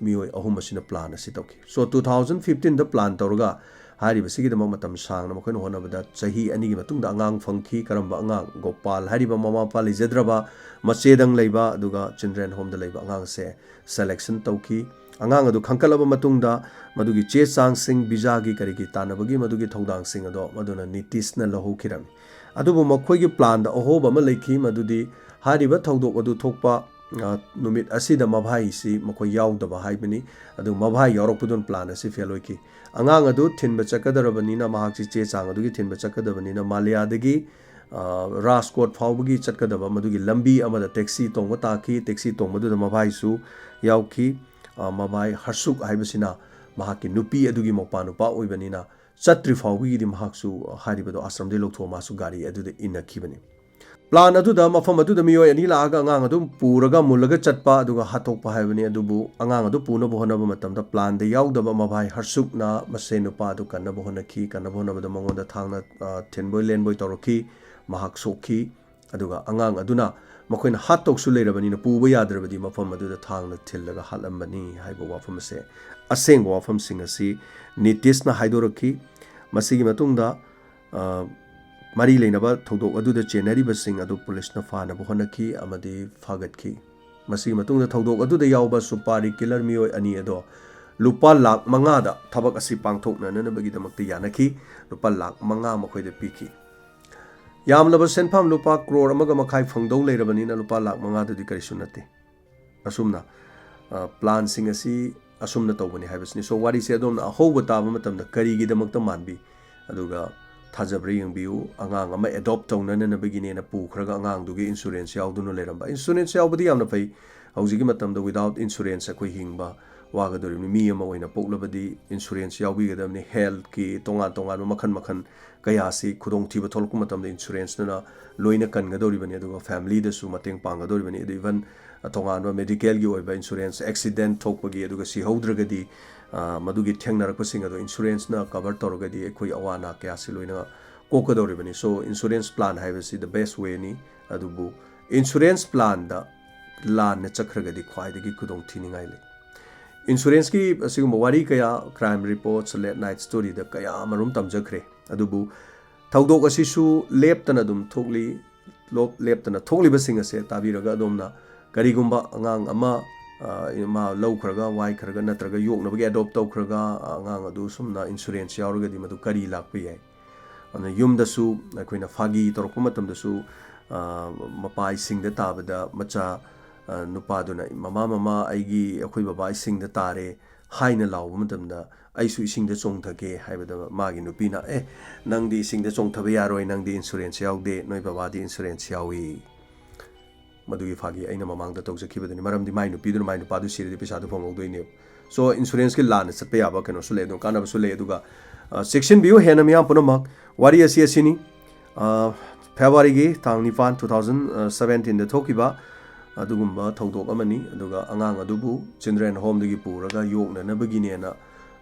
ꯃꯤꯑꯣꯏ ꯑꯍꯨꯝ ꯑꯁꯤꯅ ꯄ꯭ꯂꯥꯟ ꯑꯁꯤ ꯇꯧꯈꯤ꯫ ꯁꯣ ꯇꯨ ꯊꯥꯎꯖꯟ ꯐꯤꯐꯇꯤꯟꯗ ꯄ꯭ꯂꯥꯟ ꯇꯧꯔꯒ ꯍꯥꯏꯔꯤꯕꯁꯤꯒꯤꯗꯃꯛ ꯃꯇꯝ ꯁꯥꯡꯅ ꯃꯈꯣꯏꯅ ꯍꯣꯠꯅꯕꯗ ꯆꯍꯤ ꯑꯅꯤꯒꯤ ꯃꯇꯨꯡꯗ ꯑꯉꯥꯡ ꯐꯪꯈꯤ꯫ ꯀꯔꯝꯕ ꯑꯉꯥꯡ? ꯒꯣꯄꯥꯜ ꯍꯥꯏꯔꯤꯕ ꯃꯃꯥ ꯃꯄꯥ ꯂꯩꯖꯗ꯭ꯔꯕ, ꯃꯆꯦꯗꯪ ꯂꯩꯕ, ꯑꯗꯨꯒ ꯆꯤꯜꯗ꯭ꯔꯦꯟ ꯍꯣꯝꯗ ꯂꯩꯕ ꯑꯉꯥꯡꯁꯦ ꯁꯦꯂꯦꯛꯁꯟ ꯇꯧꯈꯤ꯫ ꯑꯉꯥꯡ ꯑꯗꯨ ꯈꯟꯒꯠꯂꯕ ꯃꯇꯨꯡꯗ ꯃꯗꯨꯒꯤ ꯆꯦ ꯆꯥꯡꯁꯤꯡ, ꯚꯤꯖꯥꯒꯤ ꯀꯔꯤꯒꯤ ꯇꯥꯟꯅꯕꯒꯤ ꯃꯗꯨꯒꯤ ꯊꯧꯗꯥꯡꯁꯤꯡ ꯑꯗꯣ ꯃꯗꯨꯅ ꯅꯤꯇꯤꯁꯅ ꯂꯧꯍꯧꯈꯤꯔꯝꯃꯤ꯫ ꯑꯗꯨꯕꯨ ꯃꯈꯣꯏꯒꯤ ꯄ꯭ꯂꯥꯟꯗ ꯑꯍꯣꯕ ꯑꯃ ꯂꯩꯈꯤ, ꯃꯗꯨꯗꯤ ꯍꯥꯏꯔꯤꯕ ꯊꯧꯗꯣꯛ ꯑꯗꯨ ꯊꯣꯛꯄ, ꯑ, ꯅꯨꯃꯤꯠ ꯑꯁꯤꯗ ꯃꯚꯥꯏꯁꯤ ꯃꯈꯣꯏ ꯌꯥꯎꯗꯕ ꯍꯥꯏꯕꯅꯤ꯫ ꯑꯗꯨ ꯃꯚꯥꯏ ꯌꯥꯎꯔꯛꯄꯗꯨꯅ ꯄ꯭ꯂꯥꯟ ꯑꯁꯤ ꯐꯦꯜ ꯑꯣꯏꯈꯤ꯫ ꯑꯉꯥꯡ ꯑꯗꯨ ꯊꯤꯟꯕ ꯆꯠꯀꯗꯧꯔꯕꯅꯤꯅ, ꯃꯍꯥꯛꯁꯤ ꯆꯦ ꯆꯥꯡ ꯑꯗꯨꯒꯤ ꯊꯤꯟꯕ ꯆꯠꯀꯗꯕꯅꯤꯅ, ꯃꯥꯂꯤꯌꯥꯗꯒꯤ, ꯑ, ꯔꯥꯖꯀꯣꯠ ꯐꯥꯎꯕꯒꯤ ꯆꯠꯀꯗꯕ ꯃꯗꯨꯒꯤ ꯂꯝꯕꯤ ꯑꯃꯗ ꯇꯦꯛꯁꯤ ꯇꯣꯡꯕ ꯇꯥꯈꯤ꯫ ꯇꯦꯛꯁꯤ ꯇꯣꯡꯕꯗꯨꯗ ꯃꯚꯥꯏꯁꯨ ꯌꯥꯎꯈꯤ꯫ ꯑ, ꯃꯚꯥꯏ ꯍꯔꯁꯨꯛ ꯍꯥꯏꯕꯁꯤꯅ ꯃꯍꯥꯛꯀꯤ ꯅꯨꯄꯤ ꯑꯗꯨꯒꯤ ꯃꯧꯄꯥ ꯅꯨꯄꯥ ꯑꯣꯏꯕꯅꯤꯅ, ꯆꯠꯇ꯭ꯔꯤ ꯐꯥꯎꯕꯒꯤꯗꯤ ꯃꯍꯥꯛꯁꯨ ꯍꯥꯏꯔꯤꯕꯗꯣ ꯑꯥꯁ꯭ꯔꯝꯗꯒꯤ ꯂꯧꯊꯣꯛꯑ ꯃꯥꯁꯨ ꯒꯥꯔꯤ ꯑꯗꯨꯗ ꯏꯟꯅꯈꯤꯕꯅꯤ꯫ ꯄ꯭ꯂꯥꯟ ꯑꯗꯨꯗ ꯃꯐꯝ ꯑꯗꯨꯗ ꯃꯤꯑꯣꯏ ꯑꯅꯤ ꯂꯥꯛꯑꯒ ꯑꯉꯥꯡ ꯑꯗꯨ ꯄꯨꯔꯒ ꯃꯨꯜꯂꯒ ꯆꯠꯄ ꯑꯗꯨꯒ ꯍꯥꯠꯇꯣꯛꯄ ꯍꯥꯏꯕꯅꯤ꯫ ꯑꯗꯨꯕꯨ ꯑꯉꯥꯡ ꯑꯗꯨ ꯄꯨꯅꯕ ꯍꯣꯠꯅꯕ ꯃꯇꯝꯗ ꯄ꯭ꯂꯥꯟꯗ ꯌꯥꯎꯗꯕ ꯃꯚꯥꯏ ꯍꯔꯁꯨꯛꯅ ꯃꯁꯦ ꯅꯨꯄꯥ ꯑꯗꯨ ꯀꯟꯅꯕ ꯍꯣꯠꯅꯈꯤ꯫ ꯀꯟꯅꯕ ꯍꯣꯠꯅꯕꯗ ꯃꯉꯣꯟꯗ ꯊꯥꯡꯅ, ꯑ, ꯊꯤꯟꯕꯣꯏ ꯂꯦꯟꯕꯣꯏ ꯇꯧꯔꯛꯈꯤ꯫ ꯃꯍꯥꯛ ꯁꯣꯛꯈꯤ꯫ ꯑꯗꯨꯒ ꯑꯉꯥꯡ ꯑꯗꯨꯅ ꯃꯈꯣꯏꯅ ꯍꯥꯠꯇꯧꯁꯨ ꯂꯩꯔꯕꯅꯤꯅ ꯄꯨꯕ ꯌꯥꯗ꯭ꯔꯕꯗꯤ ꯃꯐꯝ ꯑꯗꯨꯗ ꯊꯥꯡꯅ ꯊꯤꯜꯂꯒ ꯍꯥꯠꯂꯝꯕꯅꯤ ꯍꯥꯏꯕ ꯋꯥꯐꯝ ꯑꯁꯦ, ꯑꯁꯦꯡꯕ ꯋꯥꯐꯝꯁꯤꯡ ꯑꯁꯤ ꯅꯤꯇꯤꯁꯅ ꯍꯥꯏꯗꯣꯔꯛꯈꯤ꯫ ꯃꯁꯤꯒꯤ ꯃꯇꯨꯡꯗ, ꯑ, ꯃꯔꯤ ꯂꯩꯅꯕ ꯊꯧꯗꯣꯛ ꯑꯗꯨꯗ ꯆꯦꯟꯅꯔꯤꯕꯁꯤꯡ ꯑꯗꯨ ꯄꯨꯂꯤꯁꯅ ꯐꯥꯅꯕ ꯍꯣꯠꯅꯈꯤ ꯑꯃꯗꯤ ꯐꯥꯒꯠꯈꯤ꯫ ꯃꯁꯤꯒꯤ ꯃꯇꯨꯡꯗ ꯊꯧꯗꯣꯛ ꯑꯗꯨꯗ ꯌꯥꯎꯕ ꯁꯨꯄꯥꯔꯤ ꯀꯤꯂꯔ ꯃꯤꯑꯣꯏ ꯑꯅꯤ ꯑꯗꯣ ꯂꯨꯄꯥ ꯂꯥꯈ ꯃꯉꯥꯗ ꯊꯕꯛ ꯑꯁꯤ ꯄꯥꯡꯊꯣꯛꯅꯅꯕꯒꯤꯗꯃꯛꯇ ꯌꯥꯅꯈꯤ꯫ ꯂꯨꯄꯥ ꯂꯥꯈ ꯃꯉꯥ ꯃꯈꯣꯏꯗ ꯄꯤꯈꯤ꯫ ꯌꯥꯝꯂꯕ ꯁꯦꯟꯐꯝ ꯂꯨꯄꯥ ꯀ꯭ꯔꯣꯔ ꯑꯃꯒ ꯃꯈꯥꯏ ꯐꯪꯗꯧ ꯂꯩꯔꯕꯅꯤꯅ ꯂꯨꯄꯥ ꯂꯥꯈ ꯃꯉꯥꯗꯨꯗꯤ ꯀꯔꯤꯁꯨ ꯅꯠꯇꯦ꯫ ꯑꯁꯨꯝꯅ, ꯑ, ꯄ꯭ꯂꯥꯟꯁꯤꯡ ꯑꯁꯤ ꯑꯁꯨꯝꯅ ꯇꯧꯕꯅꯤ ꯍꯥꯏꯕꯁꯤꯅꯤ꯫ ꯁꯣ, ꯋꯥꯔꯤꯁꯦ ꯑꯗꯣꯝꯅ ꯑꯍꯧꯕ ꯇꯥꯕ ꯃꯇꯝꯗ ꯀꯔꯤꯒꯤꯗꯃꯛꯇ ꯃꯥꯟꯕꯤ? ꯑꯗꯨꯒ ꯊꯥꯖꯕ꯭ꯔꯥ ꯌꯦꯡꯕꯤꯌꯨ꯫ ꯑꯉꯥꯡ ꯑꯃ ꯑꯦꯗꯣꯞ ꯇꯧꯅꯅꯕꯒꯤꯅꯦꯅ ꯄꯨꯈ꯭ꯔꯒ ꯑꯉꯥꯡꯗꯨꯒꯤ ꯏꯟꯁꯨꯔꯦꯟꯁ ꯌꯥꯎꯗꯨꯅ ꯂꯩꯔꯝꯕ꯫ ꯏꯟꯁꯨꯔꯦꯟꯁ ꯌꯥꯎꯕꯗꯤ ꯌꯥꯝꯅ ꯐꯩ꯫ ꯍꯧꯖꯤꯛꯀꯤ ꯃꯇꯝꯗ without insurance ꯑꯩꯈꯣꯏ ꯍꯤꯡꯕ ꯋꯥꯒꯗꯧꯔꯤꯕꯅꯤ꯫ ꯃꯤ ꯑꯃ ꯑꯣꯏꯅ ꯄꯣꯛꯂꯕꯗꯤ insurance ꯌꯥꯎꯕꯤꯒꯗꯕꯅꯤ꯫ Healthꯀꯤ ꯇꯣꯉꯥꯟ ꯇꯣꯉꯥꯟꯕ ꯃꯈꯜ ꯃꯈꯜ ꯀꯌꯥꯁꯤ ꯈꯨꯗꯣꯡꯊꯤꯕ ꯊꯣꯛꯂꯛꯄ ꯃꯇꯝꯗ insuranceꯅ ꯂꯣꯏꯅ ꯀꯟꯒꯗꯧꯔꯤꯕꯅꯤ꯫ ꯑꯗꯨꯒ familyꯗꯁꯨ ꯃꯇꯦꯡ ꯄꯥꯡꯒꯗꯧꯔꯤꯕꯅꯤ꯫ ꯑꯗꯨ even ꯇꯣꯉꯥꯟꯕ medicalꯒꯤ ꯑꯣꯏꯕ insurance, accident ꯊꯣꯛꯄꯒꯤ, ꯑꯗꯨꯒ ꯁꯤꯍꯧꯗ꯭ꯔꯒꯗꯤ, ꯑ, ꯃꯗꯨꯒꯤ ꯊꯦꯡꯅꯔꯛꯄꯁꯤꯡ ꯑꯗꯣ insuranceꯅ cover ꯇꯧꯔꯒꯗꯤ ꯑꯩꯈꯣꯏ ꯑꯋꯥ ꯑꯅꯥ ꯀꯌꯥꯁꯤ ꯂꯣꯏꯅ ꯀꯣꯛꯀꯗꯧꯔꯤꯕꯅꯤ꯫ So insurance plan ꯍꯥꯏꯕꯁꯤ the best wayꯅꯤ꯫ ꯑꯗꯨꯕꯨ insurance planꯗ ꯂꯥꯟꯅ ꯆꯠꯈ꯭ꯔꯒꯗꯤ ꯈ꯭ꯋꯥꯏꯗꯒꯤ ꯈꯨꯗꯣꯡ ꯊꯤꯅꯤꯡꯉꯥꯏ ꯂꯩ꯫ Insuranceꯀꯤ ꯑꯁꯤꯒꯨꯝꯕ ꯋꯥꯔꯤ ꯀꯌꯥ, crime reports, late night storyꯗ ꯀꯌꯥ ꯑꯃꯔꯣꯝ ꯇꯝꯖꯈ꯭ꯔꯦ꯫ ꯑꯗꯨꯕꯨ ꯊꯧꯗꯣꯛ ꯑꯁꯤꯁꯨ ꯂꯦꯞꯇꯅ ꯑꯗꯨꯝ ꯊꯣꯛꯂꯤ꯫ ꯂꯣꯞ-, ꯂꯦꯞꯇꯅ ꯊꯣꯛꯂꯤꯕꯁꯤꯡ ꯑꯁꯦ ꯇꯥꯕꯤꯔꯒ ꯑꯗꯣꯝꯅ ꯀꯔꯤꯒꯨꯝꯕ ꯑꯉꯥꯡ ꯑꯃ, ꯑ, ꯃꯥ ꯂꯧꯈ꯭ꯔꯒ, ꯋꯥꯏꯈ꯭ꯔꯒ, ꯅꯠꯇ꯭ꯔꯒ ꯌꯣꯛꯅꯕꯒꯤ adopt ꯇꯧꯈ꯭ꯔꯒ, ꯑ, ꯑꯉꯥꯡ ꯑꯗꯨ ꯁꯨꯝꯅ insurance ꯌꯥꯎꯔꯒꯗꯤ ꯃꯗꯨ ꯀꯔꯤ ꯂꯥꯛꯄ ꯌꯥꯏ? ꯑꯗꯨꯅ ꯌꯨꯝꯗꯁꯨ ꯑꯩꯈꯣꯏꯅ ꯐꯥꯒꯤ ꯇꯧꯔꯛꯄ ꯃꯇꯝꯗꯁꯨ, ꯑ, ꯃꯄꯥ ꯏꯁꯤꯡꯗ ꯇꯥꯕꯗ ꯃꯆꯥ, ꯑ, ꯅꯨꯄꯥꯗꯨꯅ, "ꯃꯃꯥ, ꯃꯃꯥ, ꯑꯩꯒꯤ, ꯑꯩꯈꯣꯏ ꯕꯕꯥ ꯏꯁꯤꯡꯗ ꯇꯥꯔꯦ" ꯍꯥꯏꯅ ꯂꯥꯎꯕ ꯃꯇꯝꯗ, "ꯑꯩꯁꯨ ꯏꯁꯤꯡꯗ ꯆꯣꯡꯊꯒꯦ" ꯍꯥꯏꯕꯗ ꯃꯥꯒꯤ ꯅꯨꯄꯤꯅ, "ꯑꯦ, ꯅꯪꯗꯤ ꯏꯁꯤꯡꯗ ꯆꯣꯡꯊꯕ ꯌꯥꯔꯣꯏ, ꯅꯪꯗꯤ insurance ꯌꯥꯎꯗꯦ, ꯅꯣꯏ ꯕꯕꯥꯗꯤ insurance ꯌꯥꯎꯏ"꯫ ꯃꯗꯨꯒꯤ ꯐꯥꯒꯤ ꯑꯩꯅ ꯃꯃꯥꯡꯗ ꯇꯧꯖꯈꯤꯕꯗꯨꯅꯤ꯫ ꯃꯔꯝꯗꯤ ꯃꯥꯏ ꯅꯨꯄꯤꯗꯨꯅ ꯃꯥꯏ ꯅꯨꯄꯥꯗꯨ ꯁꯤꯔꯗꯤ ꯄꯩꯁꯥꯗꯨ ꯐꯪꯍꯧꯗꯣꯏꯅꯦꯕ꯫ So insuranceꯀꯤ ꯂꯥꯟꯅ ꯆꯠꯄ ꯌꯥꯕ ꯀꯩꯅꯣꯁꯨ ꯂꯩ, ꯑꯗꯨꯝ ꯀꯥꯟꯅꯕꯁꯨ ꯂꯩ꯫ ꯑꯗꯨꯒ, ꯑ, ꯆꯦꯛꯁꯤꯟꯕꯤꯌꯨ ꯍꯦꯟꯅ ꯃꯤꯌꯥꯝ ꯄꯨꯝꯅꯃꯛ꯫ ꯋꯥꯔꯤ ꯑꯁꯤ ꯑꯁꯤꯅꯤ꯫ ꯑ, Februaryꯒꯤ ꯇꯥꯡ ꯅꯤꯄꯥꯟ, two thousand seventeenꯗ ꯊꯣꯛꯈꯤꯕ ꯑꯗꯨꯒꯨꯝꯕ ꯊꯧꯗꯣꯛ ꯑꯃꯅꯤ꯫ ꯑꯗꯨꯒ ꯑꯉꯥꯡ ꯑꯗꯨꯕꯨ children homeꯗꯒꯤ ꯄꯨꯔꯒ ꯌꯣꯛꯅꯅꯕꯒꯤꯅꯦꯅ,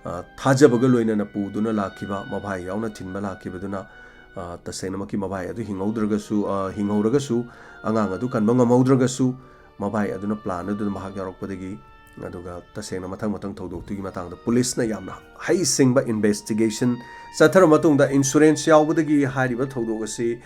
ꯑ, ꯊꯥꯖꯕꯒ ꯂꯣꯏꯅꯅ ꯄꯨꯗꯨꯅ ꯂꯥꯛꯈꯤꯕ, ꯃꯚꯥꯏ ꯌꯥꯎꯅ ꯊꯤꯟꯕ ꯂꯥꯛꯈꯤꯕꯗꯨꯅ, ꯑ, ꯇꯁꯦꯡꯅꯃꯛꯀꯤ ꯃꯚꯥꯏ ꯑꯗꯨ ꯍꯤꯡꯍꯧꯗ꯭ꯔꯒꯁꯨ, ꯑ, ꯍꯤꯡꯍꯧꯔꯒꯁꯨ ꯑꯉꯥꯡ ꯑꯗꯨ ꯀꯟꯕ ꯉꯝꯍꯧꯗ꯭ꯔꯒꯁꯨ, ꯃꯚꯥꯏ ꯑꯗꯨꯅ plan ꯑꯗꯨꯗ ꯃꯍꯥꯛ ꯌꯥꯎꯔꯛꯄꯗꯒꯤ, ꯑꯗꯨꯒ ꯇꯁꯦꯡꯅ ꯃꯊꯪ ꯃꯊꯪ ꯊꯧꯗꯣꯛꯇꯨꯒꯤ ꯃꯇꯥꯡꯗ ꯄꯨꯂꯤꯁꯅ ꯌꯥꯝꯅ ꯍꯩꯁꯤꯡꯕ investigation ꯆꯠꯊꯔ ꯃꯇꯨꯡꯗ insurance ꯌꯥꯎꯕꯗꯒꯤ ꯍꯥꯏꯔꯤꯕ ꯊꯧꯗꯣꯛ ꯑꯁꯤ,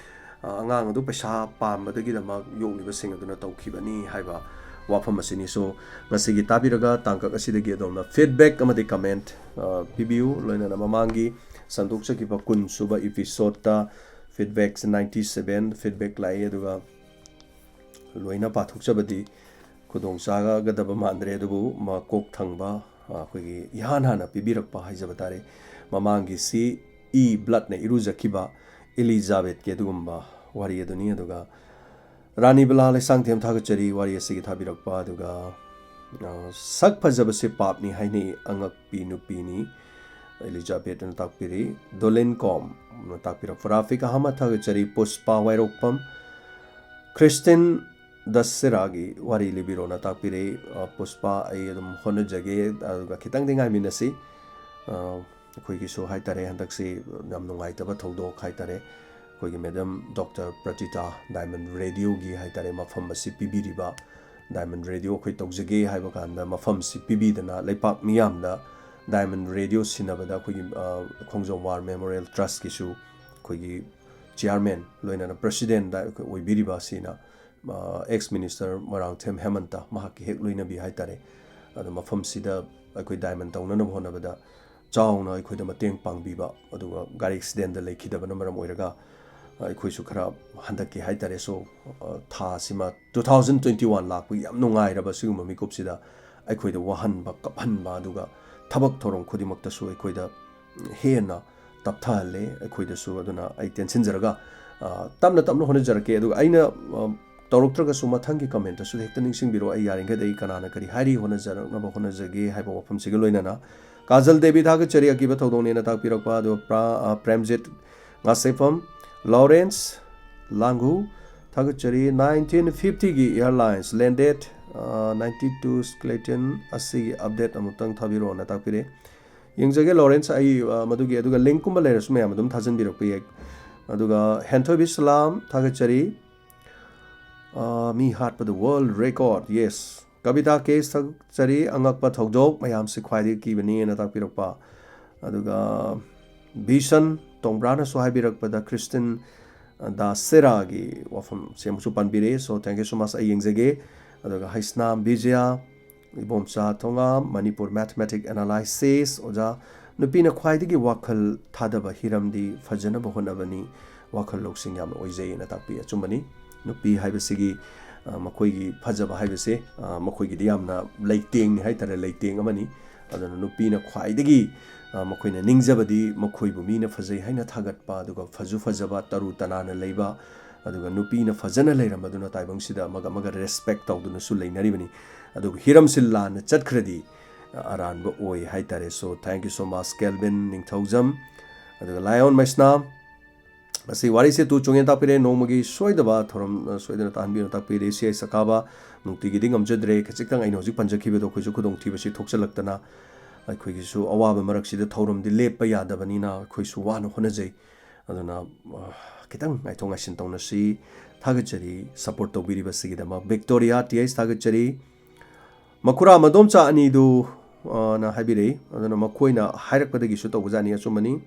ꯑ, ꯑꯉꯥꯡ ꯑꯗꯨ ꯄꯩꯁꯥ ꯄꯥꯝꯕꯗꯒꯤꯗꯃꯛ ꯌꯣꯛꯂꯤꯕꯁꯤꯡ ꯑꯗꯨꯅ ꯇꯧꯈꯤꯕꯅꯤ ꯍꯥꯏꯕ ꯋꯥꯐꯝ ꯑꯁꯤꯅꯤ꯫ So, ꯉꯁꯤꯒꯤ ꯇꯥꯕꯤꯔꯒ ꯇꯥꯡꯀꯛ ꯑꯁꯤꯗꯒꯤ ꯑꯗꯣꯝꯅ feedback ꯑꯃꯗꯤ comment, ꯑ, ꯄꯤꯕꯤꯌꯨ꯫ ꯂꯣꯏꯅꯅ ꯃꯃꯥꯡꯒꯤ ꯁꯟꯗꯣꯛꯆꯈꯤꯕ ꯀꯨꯟ ꯁꯨꯕ episodeꯇ feedbackꯁꯦ ninety seven feedback ꯂꯥꯛꯏ, ꯑꯗꯨꯒ ꯂꯣꯏꯅ ꯄꯥꯊꯣꯛꯆꯕꯗꯤ ꯈꯨꯗꯣꯡ ꯆꯥꯒꯗꯕ ꯃꯥꯟꯗ꯭ꯔꯦ, ꯑꯗꯨꯕꯨ ꯃꯀꯣꯛ ꯊꯪꯕ, ꯑ, ꯑꯩꯈꯣꯏꯒꯤ ꯏꯍꯥꯟ ꯍꯥꯟꯅ ꯄꯤꯕꯤꯔꯛꯄ ꯍꯥꯏꯖꯕ ꯇꯥꯔꯦ, ꯃꯃꯥꯡꯒꯤꯁꯤ E bloodꯅ ꯏꯔꯨꯖꯈꯤꯕ ꯏꯂꯤꯖꯥꯕꯦꯠꯀꯤ ꯑꯗꯨꯒꯨꯝꯕ ꯋꯥꯔꯤ ꯑꯗꯨꯅꯤ꯫ ꯑꯗꯨꯒ ꯔꯥꯅꯤ ꯕꯂꯥ ꯂꯩꯁꯥꯡꯊꯦꯝ, ꯊꯥꯒꯠꯆꯔꯤ ꯋꯥꯔꯤ ꯑꯁꯤꯒꯤ ꯊꯥꯕꯤꯔꯛꯄ꯫ ꯑꯗꯨꯒ ꯑ, ꯁꯛ ꯐꯖꯕꯁꯦ ꯄꯥꯞꯅꯤ ꯍꯥꯏꯅꯩ, ꯑꯉꯛꯄꯤ ꯅꯨꯄꯤꯅꯤ꯫ ꯑꯦꯂꯤꯖꯥꯕꯦꯠꯅ ꯇꯥꯛꯄꯤꯔꯤ꯫ ꯗꯣꯂꯤꯟ ꯀꯣꯝꯅ ꯇꯥꯛꯄꯤꯔꯛꯄ꯫ ꯔꯥꯐꯤꯛ ꯑꯍꯃꯗ ꯊꯥꯒꯠꯆꯔꯤ꯫ ꯄꯨꯁꯄꯥ ꯋꯥꯏꯔꯣꯛꯄꯝ꯫ ꯈ꯭ꯔꯤꯁꯇꯤꯟ ꯗꯁꯦꯔꯥꯒꯤ ꯋꯥꯔꯤ ꯂꯤꯕꯤꯔꯣꯅ ꯇꯥꯛꯄꯤꯔꯛꯏ꯫ ꯑ, ꯄꯨꯁꯄꯥ, ꯑꯩ ꯑꯗꯨꯝ ꯍꯣꯠꯅꯖꯒꯦ, ꯑꯗꯨꯒ ꯈꯤꯇꯪꯗꯤ ꯉꯥꯏꯃꯤꯟꯅꯁꯤ꯫ ꯑ, ꯑꯩꯈꯣꯏꯒꯤꯁꯨ ꯍꯥꯏ ꯇꯥꯔꯦ, ꯍꯟꯗꯛꯁꯤ ꯌꯥꯝ ꯅꯨꯡꯉꯥꯏꯇꯕ ꯊꯧꯗꯣꯛ ꯍꯥꯏ ꯇꯥꯔꯦ, ꯑꯩꯈꯣꯏꯒꯤ ꯃꯦꯗꯝ ꯗꯣꯛꯇꯔ ꯄ꯭ꯔꯇꯤꯇꯥ ꯗꯥꯏꯃꯟ ꯔꯦꯗꯤꯑꯣꯒꯤ ꯍꯥꯏ ꯇꯥꯔꯦ, ꯃꯐꯝ ꯑꯁꯤ ꯄꯤꯕꯤꯔꯤꯕ, ꯗꯥꯏꯃꯟ ꯔꯦꯗꯤꯑꯣ ꯑꯩꯈꯣꯏ ꯇꯧꯖꯒꯦ ꯍꯥꯏꯕ ꯀꯥꯟꯗ ꯃꯐꯝꯁꯤ ꯄꯤꯕꯤꯗꯅ ꯂꯩꯄꯥꯛ ꯃꯤꯌꯥꯝꯗ ꯗꯥꯏꯃꯟ ꯔꯦꯗꯤꯑꯣ ꯁꯤꯟꯅꯕꯗ ꯑꯩꯈꯣꯏꯒꯤ, ꯑ, ꯈꯣꯡꯖꯣꯝ ꯋꯥꯔ ꯃꯦꯃꯣꯔꯤꯌꯦꯜ ꯇ꯭ꯔꯁꯀꯤꯁꯨ ꯑꯩꯈꯣꯏꯒꯤ ꯆꯤꯌꯥꯔꯃꯦꯟ, ꯂꯣꯏꯅꯅ ꯄ꯭ꯔꯁꯤꯗꯦꯟꯗ ꯑꯩꯈꯣꯏ ꯑꯣꯏꯕꯤꯔꯤꯕ ꯑꯁꯤꯅ, ꯑ, ꯑꯦꯛꯁ ꯃꯤꯅꯤꯁꯇꯔ ꯃꯣꯏꯔꯥꯡꯊꯦꯝ ꯍꯦꯃꯟꯇ, ꯃꯍꯥꯛꯀꯤ ꯍꯦꯛ ꯂꯣꯏꯅꯕꯤ ꯍꯥꯏ ꯇꯥꯔꯦ꯫ ꯑꯗꯣ ꯃꯐꯝꯁꯤꯗ ꯑꯩꯈꯣꯏ ꯗꯥꯏꯃꯟ ꯇꯧꯅꯅꯕ ꯍꯣꯠꯅꯕꯗ ꯆꯥꯎꯅ ꯑꯩꯈꯣꯏꯗ ꯃꯇꯦꯡ ꯄꯥꯡꯕꯤꯕ, ꯑꯗꯨꯒ ꯒꯥꯔꯤ ꯑꯦꯛꯁꯤꯗꯦꯟꯗ ꯂꯩꯈꯤꯗꯕꯅ ꯃꯔꯝ ꯑꯣꯏꯔꯒ, ꯑ, ꯑꯩꯈꯣꯏꯁꯨ ꯈꯔ ꯍꯟꯗꯛꯀꯤ ꯍꯥꯏ ꯇꯥꯔꯦ, ꯁꯣ, ꯑ, ꯊꯥ ꯑꯁꯤꯃ, ꯇꯨ ꯊꯥꯎꯖꯟ ꯇ꯭ꯋꯦꯟꯇꯤ ꯋꯥꯟ ꯂꯥꯛꯄꯒꯤ ꯌꯥꯝ ꯅꯨꯡꯉꯥꯏꯔꯕ ꯁꯤꯒꯨꯝꯕ ꯃꯤꯀꯨꯞꯁꯤꯗ ꯑꯩꯈꯣꯏꯗ ꯋꯥꯍꯟꯕ, ꯀꯞꯍꯟꯕ, ꯑꯗꯨꯒ ꯊꯕꯛ ꯊꯧꯔꯝ ꯈꯨꯗꯤꯡꯃꯛꯇꯁꯨ ꯑꯩꯈꯣꯏꯗ ꯍꯦꯟꯅ ꯇꯞꯊꯍꯜꯂꯦ ꯑꯩꯈꯣꯏꯗꯁꯨ꯫ ꯑꯗꯨꯅ ꯑꯩ ꯇꯦꯟꯁꯤꯟꯖꯔꯒ, ꯑ, ꯇꯞꯅ ꯇꯞꯅ ꯍꯣꯠꯅꯖꯔꯛꯀꯦ꯫ ꯑꯗꯨꯒ ꯑꯩꯅ, ꯑ, ꯇꯧꯔꯛꯇ꯭ꯔꯒꯁꯨ ꯃꯊꯪꯒꯤ ꯀꯃꯦꯟꯇꯁꯨ ꯍꯦꯛꯇ ꯅꯤꯡꯁꯤꯡꯕꯤꯔꯣ꯫ ꯑꯩ ꯌꯥꯔꯤꯈꯩꯗꯤ ꯑꯩ ꯀꯅꯥꯅ ꯀꯔꯤ ꯍꯥꯏꯔꯤ ꯍꯣꯠꯅꯖꯔꯛꯅꯕ ꯍꯣꯠꯅꯖꯒꯦ ꯍꯥꯏꯕ ꯋꯥꯐꯝꯁꯤꯒ ꯂꯣꯏꯅꯅ꯫ ꯀꯥꯖꯜ ꯗꯦꯕꯤ ꯊꯥꯒꯠꯆꯔꯤ, ꯑꯀꯤꯕ ꯊꯧꯗꯣꯛꯅꯦꯅ ꯇꯥꯛꯄꯤꯔꯛꯄ꯫ ꯑꯗꯨꯒ ꯄ꯭ꯔꯥ-, ꯑ, ꯄ꯭ꯔꯦꯝꯖꯤꯠ ꯉꯥꯁꯦꯐꯝ, ꯂꯣꯔꯦꯟꯁ ꯂꯥꯡꯒꯨ ꯊꯥꯒꯠꯆꯔꯤ꯫ ꯅꯥꯏꯟꯇꯤꯟ ꯐꯤꯐꯇꯤꯒꯤ airlines landed, ꯑ, ꯅꯥꯏꯟꯇꯤ ꯇꯨ skeleton ꯑꯁꯤꯒꯤ update ꯑꯃꯨꯛꯇꯪ ꯊꯥꯕꯤꯔꯛꯑꯣꯅ ꯇꯥꯛꯄꯤꯔꯦ꯫ ꯌꯦꯡꯖꯒꯦ ꯂꯣꯔꯦꯟꯁ, ꯑꯩ, ꯑ, ꯃꯗꯨꯒꯤ, ꯑꯗꯨꯒ linkꯀꯨꯝꯕ ꯂꯩꯔꯁꯨ ꯃꯌꯥꯝ ꯑꯗꯨꯝ ꯊꯥꯖꯤꯟꯕꯤꯔꯛꯄ ꯌꯥꯏ꯫ ꯑꯗꯨꯒ ꯍꯦꯟꯊꯣꯏꯕꯤ ꯁꯂꯥꯝ ꯊꯥꯒꯠꯆꯔꯤ꯫ ꯑ, ꯃꯤ ꯍꯥꯠꯄꯗ world record, yes꯫ ꯀꯕꯤꯇꯥ ꯀꯦꯁ ꯊꯥꯒꯠꯆꯔꯤ, ꯑꯉꯛꯄ ꯊꯧꯗꯣꯛ, ꯃꯌꯥꯝꯁꯦ ꯈ꯭ꯋꯥꯏꯗꯒꯤ ꯀꯤꯕꯅꯦꯅ ꯇꯥꯛꯄꯤꯔꯛꯄ꯫ ꯑꯗꯨꯒ ꯚꯤꯁꯟ ꯇꯣꯡꯕ꯭ꯔꯥꯅꯁꯨ ꯍꯥꯏꯕꯤꯔꯛꯄꯗ ꯈ꯭ꯔꯤꯁꯇꯤꯟ, ꯑ, ꯗꯥ ꯁꯦꯔꯥꯒꯤ ꯋꯥꯐꯝꯁꯦ ꯑꯃꯨꯛꯁꯨ ꯄꯟꯕꯤꯔꯛꯑꯦ꯫ So, thank you so much, ꯑꯩ ꯌꯦꯡꯖꯒꯦ꯫ ꯑꯗꯨꯒ ꯍꯩꯁꯅꯥꯝ ꯕꯤꯖꯌꯥ, ꯏꯕꯣꯝꯆꯥ ꯊꯣꯉꯥꯝ, ꯃꯅꯤꯄꯨꯔ mathematic analysis, ꯑꯣꯖꯥ, ꯅꯨꯄꯤꯅ ꯈ꯭ꯋꯥꯏꯗꯒꯤ ꯋꯥꯈꯜ ꯊꯥꯗꯕ ꯍꯤꯔꯝꯗꯤ ꯐꯖꯅꯕ ꯍꯣꯠꯅꯕꯅꯤ, ꯋꯥꯈꯜ ꯂꯧꯁꯤꯡ ꯌꯥꯝꯅ ꯑꯣꯏꯖꯩꯅ ꯇꯥꯛꯄꯤ꯫ ꯑꯆꯨꯝꯕꯅꯤ, ꯅꯨꯄꯤ ꯍꯥꯏꯕꯁꯤꯒꯤ, ꯑ, ꯃꯈꯣꯏꯒꯤ ꯐꯖꯕ ꯍꯥꯏꯕꯁꯦ, ꯑ, ꯃꯈꯣꯏꯒꯤꯗꯤ ꯌꯥꯝꯅ ꯂꯩꯇꯦꯡꯅꯤ ꯍꯥꯏ ꯇꯥꯔꯦ, ꯂꯩꯇꯦꯡ ꯑꯃꯅꯤ꯫ ꯑꯗꯨꯅ ꯅꯨꯄꯤꯅ ꯈ꯭ꯋꯥꯏꯗꯒꯤ, ꯑ, ꯃꯈꯣꯏꯅ ꯅꯤꯡꯖꯕꯗꯤ ꯃꯈꯣꯏꯕꯨ ꯃꯤꯅ ꯐꯖꯩ ꯍꯥꯏꯅ ꯊꯥꯒꯠꯄ, ꯑꯗꯨꯒ ꯐꯖꯨ ꯐꯖꯕ, ꯇꯔꯨ ꯇꯅꯥꯟꯅ ꯂꯩꯕ, ꯑꯗꯨꯒ ꯅꯨꯄꯤꯅ ꯐꯖꯅ ꯂꯩꯔꯝꯕꯗꯨꯅ ꯇꯥꯏꯕꯪꯁꯤꯗ ꯑꯃꯒ ꯑꯃꯒ respect ꯇꯧꯗꯨꯅꯁꯨ ꯂꯩꯅꯔꯤꯕꯅꯤ꯫ ꯑꯗꯨꯒ ꯍꯤꯔꯝꯁꯤ ꯂꯥꯟꯅ ꯆꯠꯈ꯭ꯔꯗꯤ ꯑꯔꯥꯟꯕ ꯑꯣꯏ ꯍꯥꯏꯇꯥꯔꯦ꯫ So thank you so much Kelvin ꯅꯤꯡꯊꯧꯖꯝ꯫ ꯑꯗꯨꯒ ꯂꯥꯏꯑꯣꯟ ꯃꯩꯁꯅꯥꯝ, ꯃꯁꯤ ꯋꯥꯔꯤꯁꯦ ꯇꯨ ꯆꯨꯡꯉꯦ ꯇꯥꯛꯄꯤꯔꯦ꯫ ꯅꯣꯡꯃꯒꯤ ꯁꯣꯏꯗꯕ ꯊꯧꯔꯝ, ꯑ, ꯁꯣꯏꯗꯅ ꯇꯥꯍꯟꯕꯤꯌꯨ ꯇꯥꯛꯄꯤꯔꯦ꯫ ꯁꯤ ꯑꯩ ꯁꯀꯥꯕ ꯅꯨꯡꯇꯤꯒꯤꯗꯤ ꯉꯝꯖꯗ꯭ꯔꯦ, ꯈꯖꯤꯛꯇꯪ ꯑꯩꯅ ꯍꯧꯖꯤꯛ ꯄꯟꯖꯈꯤꯕꯗꯣ ꯑꯩꯈꯣꯏꯁꯨ ꯈꯨꯗꯣꯡꯊꯤꯕꯁꯤ ꯊꯣꯛꯆꯜꯂꯛꯇꯅ ꯑꯩꯈꯣꯏꯒꯤꯁꯨ ꯑꯋꯥꯕ ꯃꯔꯛꯁꯤꯗ ꯊꯧꯔꯝꯗꯤ ꯂꯦꯞꯄ ꯌꯥꯗꯕꯅꯤꯅ ꯑꯩꯈꯣꯏꯁꯨ ꯋꯥꯅ ꯍꯣꯠꯅꯖꯩ꯫ ꯑꯗꯨꯅ, ꯑ, ꯈꯤꯇꯪ ꯉꯥꯏꯊꯣꯛ ꯉꯥꯏꯁꯤꯟ ꯇꯧꯅꯁꯤ꯫ ꯊꯥꯒꯠꯆꯔꯤ support ꯇꯧꯕꯤꯔꯤꯕꯁꯤꯒꯤꯗꯃꯛ꯫ ꯕꯤꯛꯇꯣꯔꯤꯌꯥ ꯇꯤ ꯑꯩꯆ ꯊꯥꯒꯠꯆꯔꯤ꯫ ꯃꯈꯨꯔꯥ ꯃꯗꯣꯝꯆꯥ ꯑꯅꯤꯗꯨ, ꯑ, ꯅ ꯍꯥꯏꯕꯤꯔꯛꯏ꯫ ꯑꯗꯨꯅ ꯃꯈꯣꯏꯅ ꯍꯥꯏꯔꯛꯄꯗꯒꯤꯁꯨ ꯇꯧꯕꯖꯥꯠꯅꯤ, ꯑꯆꯨꯝꯕꯅꯤ꯫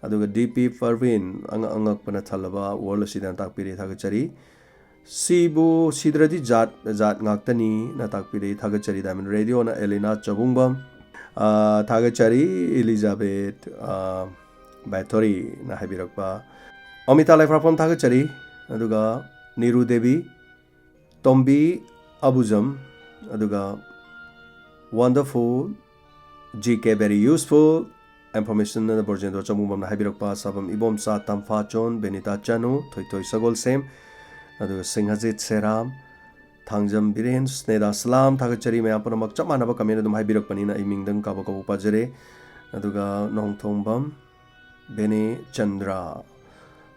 ꯑꯗꯨꯒ ꯗꯤ ꯄꯤ ꯄꯔꯚꯤꯟ, ꯑꯉꯛ ꯑꯉꯛꯄꯅ ꯊꯜꯂꯕ world ꯑꯁꯤꯗ ꯇꯥꯛꯄꯤꯔꯦ, ꯊꯥꯒꯠꯆꯔꯤ꯫ ꯁꯤꯕꯨ ꯁꯤꯗ꯭ꯔꯗꯤ ꯖꯥꯠ, ꯖꯥꯠ ꯉꯥꯛꯇꯅꯤꯅ ꯇꯥꯛꯄꯤꯔꯦ, ꯊꯥꯒꯠꯆꯔꯤ꯫ Diamond Radio ꯅ ꯑꯦꯂꯤꯅꯥ ꯆꯕꯨꯡꯕꯝ, ꯑ, ꯊꯥꯒꯠꯆꯔꯤ꯫ ꯏꯂꯤꯖꯥꯕꯦꯠ, ꯑ, ꯕꯥꯏꯊꯣꯔꯤꯅ ꯍꯥꯏꯕꯤꯔꯛꯄ꯫ ꯑꯃꯤꯇꯥ ꯂꯩꯐꯥꯐꯝ ꯊꯥꯒꯠꯆꯔꯤ꯫ ꯑꯗꯨꯒ ꯅꯤꯔꯨ ꯗꯦꯕꯤ, ꯇꯣꯝꯕꯤ ꯑꯕꯨꯖꯝ, ꯑꯗꯨꯒ wonderful, ꯖꯤ ꯀꯦ very useful information ꯑꯅ ꯕ꯭ꯔꯣꯖꯦꯟꯗ꯭ꯔꯣ ꯆꯃꯨꯕꯝꯅ ꯍꯥꯏꯕꯤꯔꯛꯄ, ꯁꯥꯕꯝ ꯏꯕꯣꯝꯆꯥ, ꯇꯝꯐꯥꯆꯣꯟ, ꯕꯦꯅꯤꯇꯥ ꯆꯅꯨ, ꯊꯣꯏꯊꯣꯏ ꯁꯒꯣꯜꯁꯦꯝ, ꯑꯗꯨꯒ ꯁꯤꯡꯍꯖꯤꯠ ꯁꯦꯔꯥꯝ, ꯊꯥꯡꯖꯝ ꯕꯤꯔꯦꯟ, ꯁ꯭ꯅꯦꯗꯥ ꯁꯂꯥꯝ, ꯊꯥꯒꯠꯆꯔꯤ꯫ ꯃꯌꯥꯝ ꯄꯨꯝꯅꯃꯛ ꯆꯞ ꯃꯥꯟꯅꯕ comment ꯑꯗꯨꯝ ꯍꯥꯏꯕꯤꯔꯛꯄꯅꯤꯅ ꯑꯩ ꯃꯤꯡꯗꯪ ꯀꯥꯕꯛ ꯀꯥꯕꯛ ꯄꯥꯖꯔꯦ꯫ ꯑꯗꯨꯒ ꯅꯣꯡꯊꯣꯡꯕꯝ ꯕꯦꯅꯦ ꯆꯟꯗ꯭ꯔ,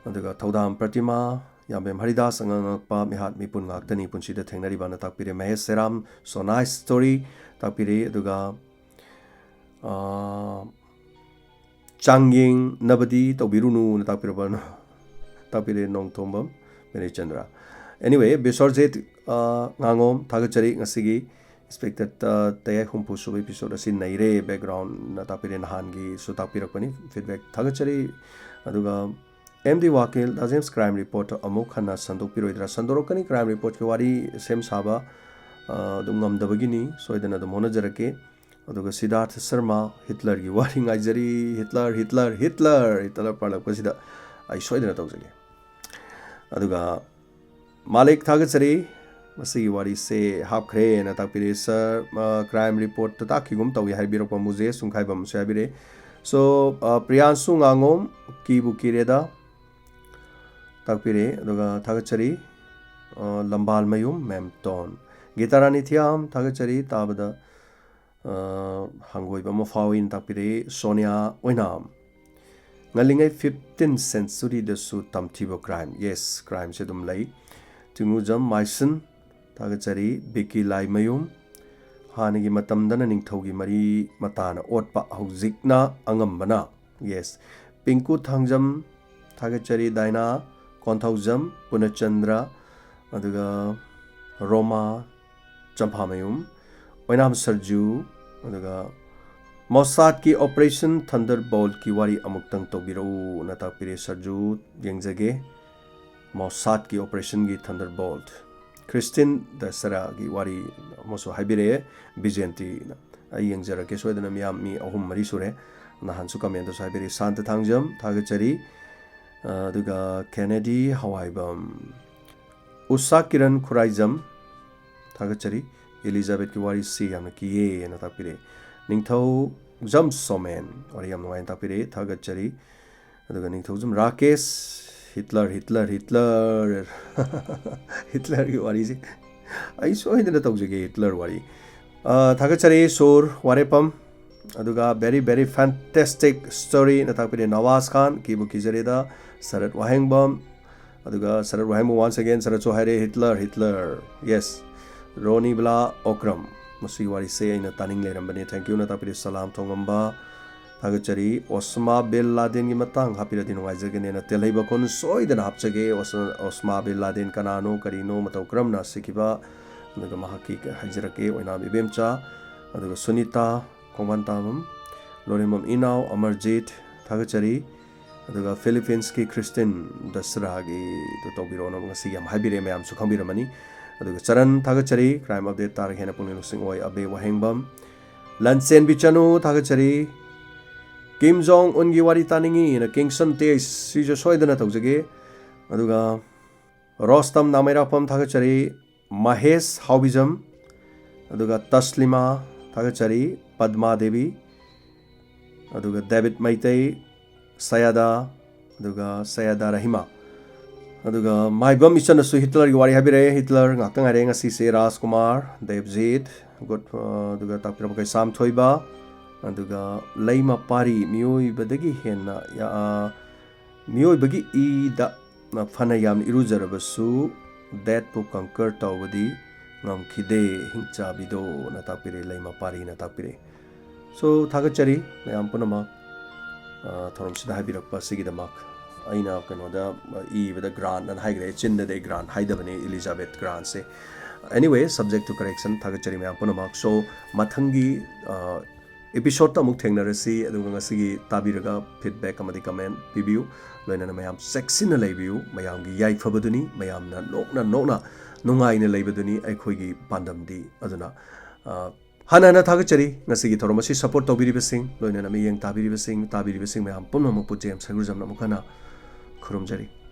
ꯑꯗꯨꯒ ꯊꯧꯗꯥꯝ ꯄ꯭ꯔꯇꯤꯃꯥ, ꯌꯥꯝꯕꯦꯝ ꯍꯔꯤꯗꯥꯁ, ꯑꯉꯛ ꯑꯉꯛꯄ ꯃꯤꯍꯥꯠ ꯃꯤꯄꯨꯟ ꯉꯥꯛꯇꯅꯤ ꯄꯨꯟꯁꯤꯗ ꯊꯦꯡꯅꯔꯤꯕꯅ ꯇꯥꯛꯄꯤꯔꯦ꯫ Mahesh ꯁꯦꯔꯥꯝ, so nice story ꯇꯥꯛꯄꯤꯔꯦ꯫ ꯑꯗꯨꯒ, ꯑꯥ, ꯆꯥꯡꯌꯦꯡꯅꯕꯗꯤ ꯇꯧꯕꯤꯔꯨꯅꯨꯅ ꯇꯥꯛꯄꯤꯔꯕ, ꯇꯥꯛꯄꯤꯔꯦ ꯅꯣꯡꯊꯣꯝꯕꯝ ꯕꯦꯅꯦ ꯆꯟꯗ꯭ꯔ꯫ Anyway, ꯕꯤꯁ꯭ꯋꯔꯖꯤꯠ, ꯑꯥ, ꯉꯥꯉꯣꯝ, ꯊꯥꯒꯠꯆꯔꯤ꯫ ꯉꯁꯤꯒꯤ Expected, ꯑ, ꯇꯌꯥꯏ ꯍꯨꯝꯐꯨ ꯁꯨꯕ episode ꯑꯁꯤ ꯅꯩꯔꯦ, background ꯅ ꯇꯥꯛꯄꯤꯔꯦ, ꯅꯍꯥꯟꯒꯤꯁꯨ ꯇꯥꯛꯄꯤꯔꯛꯄꯅꯤ, feedback ꯊꯥꯒꯠꯆꯔꯤ꯫ ꯑꯗꯨꯒ ꯑꯦꯝ ꯗꯤ ꯋꯥꯀꯤꯜ, ꯗꯥꯖꯦꯝꯁ crime report ꯑꯃꯨꯛ ꯍꯟꯅ ꯁꯟꯗꯣꯛꯄꯤꯔꯣꯏꯗ꯭ꯔꯥ? ꯁꯟꯗꯣꯔꯛꯀꯅꯤ, crime report ꯀꯤ ꯋꯥꯔꯤ ꯁꯦꯝ ꯁꯥꯕ, ꯑ, ꯑꯗꯨꯝ ꯉꯝꯗꯕꯒꯤꯅꯤ, ꯁꯣꯏꯗꯅ ꯑꯗꯨꯝ ꯍꯣꯠꯅꯖꯔꯛꯀꯦ꯫ ꯑꯗꯨꯒ ꯁꯤꯗꯥꯔꯊ ꯁꯔꯃ, ꯍꯤꯠꯂꯔꯒꯤ ꯋꯥꯔꯤ ꯉꯥꯏꯖꯔꯤ, ꯍꯤꯠꯂꯔ, ꯍꯤꯠꯂꯔ, ꯍꯤꯠꯂꯔ, ꯍꯤꯠꯂꯔ ꯄꯥꯜꯂꯛꯄꯁꯤꯗ ꯑꯩ ꯁꯣꯏꯗꯅ ꯇꯧꯖꯒꯦ꯫ ꯑꯗꯨꯒ ꯃꯥꯂꯤꯛ, ꯊꯥꯒꯠꯆꯔꯤ꯫ ꯃꯁꯤꯒꯤ ꯋꯥꯔꯤꯁꯦ ꯍꯥꯞꯈ꯭ꯔꯦꯅ ꯇꯥꯛꯄꯤꯔꯦ꯫ Sir, ꯑ, crime report ꯇ ꯇꯥꯛꯈꯤꯒꯨꯝ ꯇꯧꯏ ꯍꯥꯏꯕꯤꯔꯛꯄ ꯃꯨꯖꯦ ꯁꯨꯡꯈꯥꯏꯕꯝꯁꯨ ꯍꯥꯏꯕꯤꯔꯦ꯫ So, ꯑ, ꯄ꯭ꯔꯤꯌꯥꯟꯁꯨ ꯉꯥꯉꯣꯝ, ꯀꯤꯕꯨ ꯀꯤꯔꯦꯗ꯫ ꯇꯥꯛꯄꯤꯔꯦ꯫ ꯑꯗꯨꯒ ꯊꯥꯒꯠꯆꯔꯤ, ꯑ, ꯂꯝꯕꯥꯜ ꯃꯌꯨꯝ ꯃꯦꯝꯇꯣꯟ꯫ ꯒꯤꯇꯥꯔꯥꯅꯤ ꯊꯤꯌꯥꯝ, ꯊꯥꯒꯠꯆꯔꯤ, ꯇꯥꯕꯗ, ꯑ, ꯍꯪꯒꯣꯏꯕ ꯑꯃ ꯐꯥꯎꯏꯅ ꯇꯥꯛꯄꯤꯔꯛꯏ ꯁꯣꯅꯤꯌꯥ ꯑꯣꯏꯅꯥꯝ꯫ ꯉꯜꯂꯤꯉꯩ fifteenth centuryꯗꯁꯨ ꯇꯝꯊꯤꯕ crime꯫ Yes, crimeꯁꯦ ꯑꯗꯨꯝ ꯂꯩ꯫ ꯆꯤꯡꯉꯨꯖꯝ ꯃꯥꯏꯁꯟ, ꯊꯥꯒꯠꯆꯔꯤ꯫ ꯕꯤꯀꯤ ꯂꯥꯏꯃꯌꯨꯝ, ꯍꯥꯟꯅꯒꯤ ꯃꯇꯝꯗꯅ ꯅꯤꯡꯊꯧꯒꯤ ꯃꯔꯤ ꯃꯇꯥꯅ ꯑꯣꯠꯄ, ꯍꯧꯖꯤꯛꯅ ꯑꯉꯝꯕꯅ꯫ Yes, ꯄꯤꯡꯀꯨ ꯊꯥꯡꯖꯝ, ꯊꯥꯒꯠꯆꯔꯤ꯫ ꯗꯥꯏꯅꯥ ꯀꯣꯟꯊꯧꯖꯝ, ꯄꯨꯅꯆꯟꯗ꯭ꯔ, ꯑꯗꯨꯒ ꯔꯣꯃꯥ ꯆꯝꯐꯥꯃꯌꯨꯝ, ꯑꯣꯏꯅꯥꯝ ꯁꯔꯖꯨ, ꯑꯗꯨꯒ ꯃꯣꯁꯥꯗꯀꯤ Operation Thunderboltꯀꯤ ꯋꯥꯔꯤ ꯑꯃꯨꯛꯇꯪ ꯇꯧꯕꯤꯔꯛꯎꯅ ꯇꯥꯛꯄꯤꯔꯦ꯫ ꯁꯔꯖꯨ, ꯌꯦꯡꯖꯒꯦ꯫ ꯃꯣꯁꯥꯗꯀꯤ Operationꯒꯤ Thunderbolt꯫ ꯈ꯭ꯔꯤꯁꯇꯤꯟ ꯗꯁꯔꯥꯒꯤ ꯋꯥꯔꯤ ꯑꯃꯁꯨ ꯍꯥꯏꯕꯤꯔꯛꯑꯦ ꯕꯤꯖꯦꯟꯇꯤꯅ꯫ ꯑꯩ ꯌꯦꯡꯖꯔꯛꯀꯦ ꯁꯣꯏꯗꯅ, ꯃꯤꯌꯥꯝ ꯃꯤ ꯑꯍꯨꯝ ꯃꯔꯤ ꯁꯨꯔꯦ꯫ ꯅꯍꯥꯟꯁꯨ commentꯗꯁꯨ ꯍꯥꯏꯕꯤꯔꯛꯏ ꯁꯥꯟꯇ ꯊꯥꯡꯖꯝ, ꯊꯥꯒꯠꯆꯔꯤ꯫ ꯑ, ꯑꯗꯨꯒ ꯀꯦꯅꯦꯗꯤ ꯍꯋꯥꯏꯕꯝ, ꯎꯁꯥ ꯀꯤꯔꯟ ꯈꯨꯔꯥꯏꯖꯝ, ꯊꯥꯒꯠꯆꯔꯤ꯫ ꯏꯂꯤꯖꯥꯕꯦꯠꯀꯤ ꯋꯥꯔꯤꯁꯤ ꯌꯥꯝꯅ ꯀꯤꯌꯦꯅ ꯇꯥꯛꯄꯤꯔꯛꯑꯦ꯫ ꯅꯤꯡꯊꯧꯖꯝ ꯁꯣꯃꯦꯟ, ꯋꯥꯔꯤ ꯌꯥꯝ ꯅꯨꯡꯉꯥꯏꯅ ꯇꯥꯛꯄꯤꯔꯛꯑꯦ, ꯊꯥꯒꯠꯆꯔꯤ꯫ ꯑꯗꯨꯒ ꯅꯤꯡꯊꯧꯖꯝ ꯔꯥꯀꯦꯁ, ꯍꯤꯠꯂꯔ, ꯍꯤꯠꯂꯔ, ꯍꯤꯠꯂꯔ꯫ ꯍꯤꯠꯂꯔꯒꯤ ꯋꯥꯔꯤꯁꯦ ꯑꯩ ꯁꯣꯏꯗꯅ ꯇꯧꯖꯒꯦ, ꯍꯤꯠꯂꯔ ꯋꯥꯔꯤ꯫ ꯑ, ꯊꯥꯒꯠꯆꯔꯤ ꯁꯨꯔ ꯋꯥꯔꯦꯄꯝ꯫ ꯑꯗꯨꯒ very, very fantastic storyꯅ ꯇꯥꯛꯄꯤꯔꯦ ꯅꯋꯥꯖ ꯈꯥꯟ, ꯀꯤꯕꯨ ꯀꯤꯖꯔꯦꯗ, ꯁꯔꯠ ꯋꯥꯍꯦꯡꯕꯝ꯫ ꯑꯗꯨꯒ ꯁꯔꯠ ꯋꯥꯍꯦꯡꯕꯝ once again, ꯁꯔꯠꯁꯨ ꯍꯥꯏꯔꯦ, Hitler, Hitler. Yes, Ronibala Okram. ꯃꯁꯤꯒꯤ ꯋꯥꯔꯤꯁꯦ ꯑꯩꯅ ꯇꯥꯅꯤꯡ ꯂꯩꯔꯝꯕꯅꯦ꯫ Thank youꯅ ꯇꯥꯛꯄꯤꯔꯦ ꯁꯂꯥꯝ ꯊꯣꯡꯉꯝꯕ꯫ ꯊꯥꯒꯠꯆꯔꯤ꯫ ꯑꯣꯁꯃꯥ ꯕꯤꯟ ꯂꯥꯗꯦꯟꯒꯤ ꯃꯇꯥꯡ ꯍꯥꯞꯄꯤꯔꯗꯤ ꯅꯨꯡꯉꯥꯏꯖꯒꯅꯦꯅ ꯇꯦꯜꯍꯩꯕ ꯈꯨꯟ ꯁꯣꯏꯗꯅ ꯍꯥꯞꯆꯒꯦ꯫ ꯑꯣꯁ-, ꯑꯣꯁꯃꯥ ꯕꯤꯟ ꯂꯥꯗꯦꯟ ꯀꯅꯥꯅꯣ, ꯀꯔꯤꯅꯣ, ꯃꯇꯧ ꯀꯔꯝꯅ ꯁꯤꯈꯤꯕ, ꯑꯗꯨꯒ ꯃꯍꯥꯛꯀꯤ ꯍꯥꯏꯖꯔꯛꯀꯦ, ꯑꯣꯏꯅꯥꯝ ꯏꯕꯦꯝꯆꯥ, ꯑꯗꯨꯒ ꯁꯨꯅꯤꯇꯥ, ꯈꯣꯡꯕꯥꯟ ꯇꯥꯕꯝ, ꯂꯣꯔꯦꯝꯕꯝ ꯏꯅꯥꯎ, ꯑꯃꯔꯖꯤꯠ, ꯊꯥꯒꯠꯆꯔꯤ꯫ ꯑꯗꯨꯒ ꯐꯤꯂꯤꯄꯤꯟꯁꯀꯤ ꯈ꯭ꯔꯤꯁꯇꯤꯟ ꯗꯁꯔꯥꯒꯤꯗꯨ ꯇꯧꯕꯤꯔꯛꯑꯣꯅ ꯉꯁꯤ ꯌꯥꯝ ꯍꯥꯏꯕꯤꯔꯛꯑꯦ, ꯃꯌꯥꯝꯁꯨ ꯈꯪꯕꯤꯔꯝꯃꯅꯤ꯫ ꯑꯗꯨꯒ ꯆꯔꯟ, ꯊꯥꯒꯠꯆꯔꯤ꯫ Crime Update ꯇꯥꯔꯒ ꯍꯦꯟꯅ ꯄꯨꯛꯅꯤꯡ ꯂꯧꯁꯤꯡ ꯑꯣꯏ꯫ ꯑꯕꯦ ꯋꯥꯍꯦꯡꯕꯝ, ꯂꯟꯆꯦꯟꯕꯤ ꯆꯅꯨ, ꯊꯥꯒꯠꯆꯔꯤ꯫ ꯀꯤꯝ ꯖꯣꯡ ꯎꯟꯒꯤ ꯋꯥꯔꯤ ꯇꯥꯅꯤꯡꯉꯤꯅ ꯀꯤꯡꯁꯟ ꯇꯦꯖ, ꯁꯤꯁꯨ ꯁꯣꯏꯗꯅ ꯇꯧꯖꯒꯦ꯫ ꯑꯗꯨꯒ ꯔꯣꯁꯇꯝ ꯅꯥꯃꯩꯔꯥꯛꯄꯝ, ꯊꯥꯒꯠꯆꯔꯤ꯫ ꯃꯍꯦꯁ ꯍꯥꯎꯕꯤꯖꯝ, ꯑꯗꯨꯒ ꯇꯁꯂꯤꯃꯥ, ꯊꯥꯒꯠꯆꯔꯤ꯫ ꯄꯗꯃꯥ ꯗꯦꯕꯤ, ꯑꯗꯨꯒ ꯗꯦꯕꯤꯠ ꯃꯩꯇꯩ, ꯁꯌꯥꯗꯥ, ꯑꯗꯨꯒ ꯁꯌꯥꯗꯥ ꯔꯍꯤꯃꯥ꯫ ꯑꯗꯨꯒ ꯃꯥꯏꯕꯝ ꯏꯆꯟꯅꯁꯨ ꯍꯤꯠꯂꯔꯒꯤ ꯋꯥꯔꯤ ꯍꯥꯏꯕꯤꯔꯛꯑꯦ꯫ ꯍꯤꯠꯂꯔ ꯉꯥꯛꯇ ꯉꯥꯏꯔꯦ ꯉꯁꯤꯁꯦ꯫ ꯔꯥꯖꯀꯨꯃꯥꯔ, ꯗꯦꯕꯖꯤꯠ, ꯒꯨꯗ, ꯑ, ꯑꯗꯨꯒ ꯇꯥꯛꯄꯤꯔꯝꯕ ꯀꯩꯁꯥꯝ ꯊꯣꯏꯕ, ꯑꯗꯨꯒ ꯂꯩꯃ ꯄꯥꯔꯤ, ꯃꯤꯑꯣꯏꯕꯗꯒꯤ ꯍꯦꯟꯅ ꯌꯥ-, ꯑ, ꯃꯤꯑꯣꯏꯕꯒꯤ ꯏꯗ ꯐꯅ ꯌꯥꯝꯅ ꯏꯔꯨꯖꯔꯕꯁꯨ ꯗꯦꯠꯄꯨ ꯀꯪꯀꯔ ꯇꯧꯕꯗꯤ ꯉꯝꯈꯤꯗꯦ, ꯍꯤꯡꯆꯥꯕꯤꯗꯣꯅ ꯇꯥꯛꯄꯤꯔꯦ, ꯂꯩꯃ ꯄꯥꯔꯤꯅ ꯇꯥꯛꯄꯤꯔꯦ꯫ So, ꯊꯥꯒꯠꯆꯔꯤ ꯃꯌꯥꯝ ꯄꯨꯝꯅꯃꯛ, ꯑ, ꯊꯧꯔꯝꯁꯤꯗ ꯍꯥꯏꯕꯤꯔꯛꯄ ꯑꯁꯤꯒꯤꯗꯃꯛ꯫ ꯑꯩꯅ ꯀꯩꯅꯣꯗ, ꯑ, ꯏꯕꯗ ꯒ꯭ꯔꯥꯟ ꯑꯅ ꯍꯥꯏꯈ꯭ꯔꯦ, ꯆꯤꯟꯗꯗꯤ ꯒ꯭ꯔꯥꯟ ꯍꯥꯏꯗꯕꯅꯤ, ꯏꯂꯤꯖꯥꯕꯦꯠ ꯒ꯭ꯔꯥꯟꯁꯦ꯫ Anyway, subject to correction, ꯊꯥꯒꯠꯆꯔꯤ ꯃꯌꯥꯝ ꯄꯨꯝꯅꯃꯛ꯫ So, ꯃꯊꯪꯒꯤ, ꯑ, episodeꯇ ꯑꯃꯨꯛ ꯊꯦꯡꯅꯔꯁꯤ, ꯑꯗꯨꯒ ꯉꯁꯤꯒꯤ ꯇꯥꯕꯤꯔꯒ feedback ꯑꯃꯗꯤ comment ꯄꯤꯕꯤꯌꯨ꯫ ꯂꯣꯏꯅꯅ ꯃꯌꯥꯝ ꯆꯦꯛꯁꯤꯟꯅ ꯂꯩꯕꯤꯌꯨ꯫ ꯃꯌꯥꯝꯒꯤ ꯌꯥꯏꯐꯕꯗꯨꯅꯤ, ꯃꯌꯥꯝꯅ ꯅꯣꯛꯅ ꯅꯣꯛꯅ ꯅꯨꯡꯉꯥꯏꯅ ꯂꯩꯕꯗꯨꯅꯤ ꯑꯩꯈꯣꯏꯒꯤ ꯄꯥꯟꯗꯝꯗꯤ꯫ ꯑꯗꯨꯅ, ꯑ, ꯍꯥꯟꯅ ꯍꯥꯟꯅ ꯊꯥꯒꯠꯆꯔꯤ ꯉꯁꯤꯒꯤ ꯊꯧꯔꯝ ꯑꯁꯤ support ꯇꯧꯕꯤꯔꯤꯕꯁꯤꯡ, ꯂꯣꯏꯅꯅ ꯃꯤꯠꯌꯦꯡ ꯇꯥꯕꯤꯔꯤꯕꯁꯤꯡ, ꯇꯥꯕꯤꯔꯤꯕꯁꯤꯡ ꯃꯌꯥꯝ ꯄꯨꯝꯅꯃꯛꯄꯨ ꯖꯦꯝꯁ ꯁꯒꯨꯔꯖꯝꯅ ꯑꯃꯨꯛ ꯍꯟꯅ ꯈꯨꯔꯨꯝꯖꯔꯤ꯫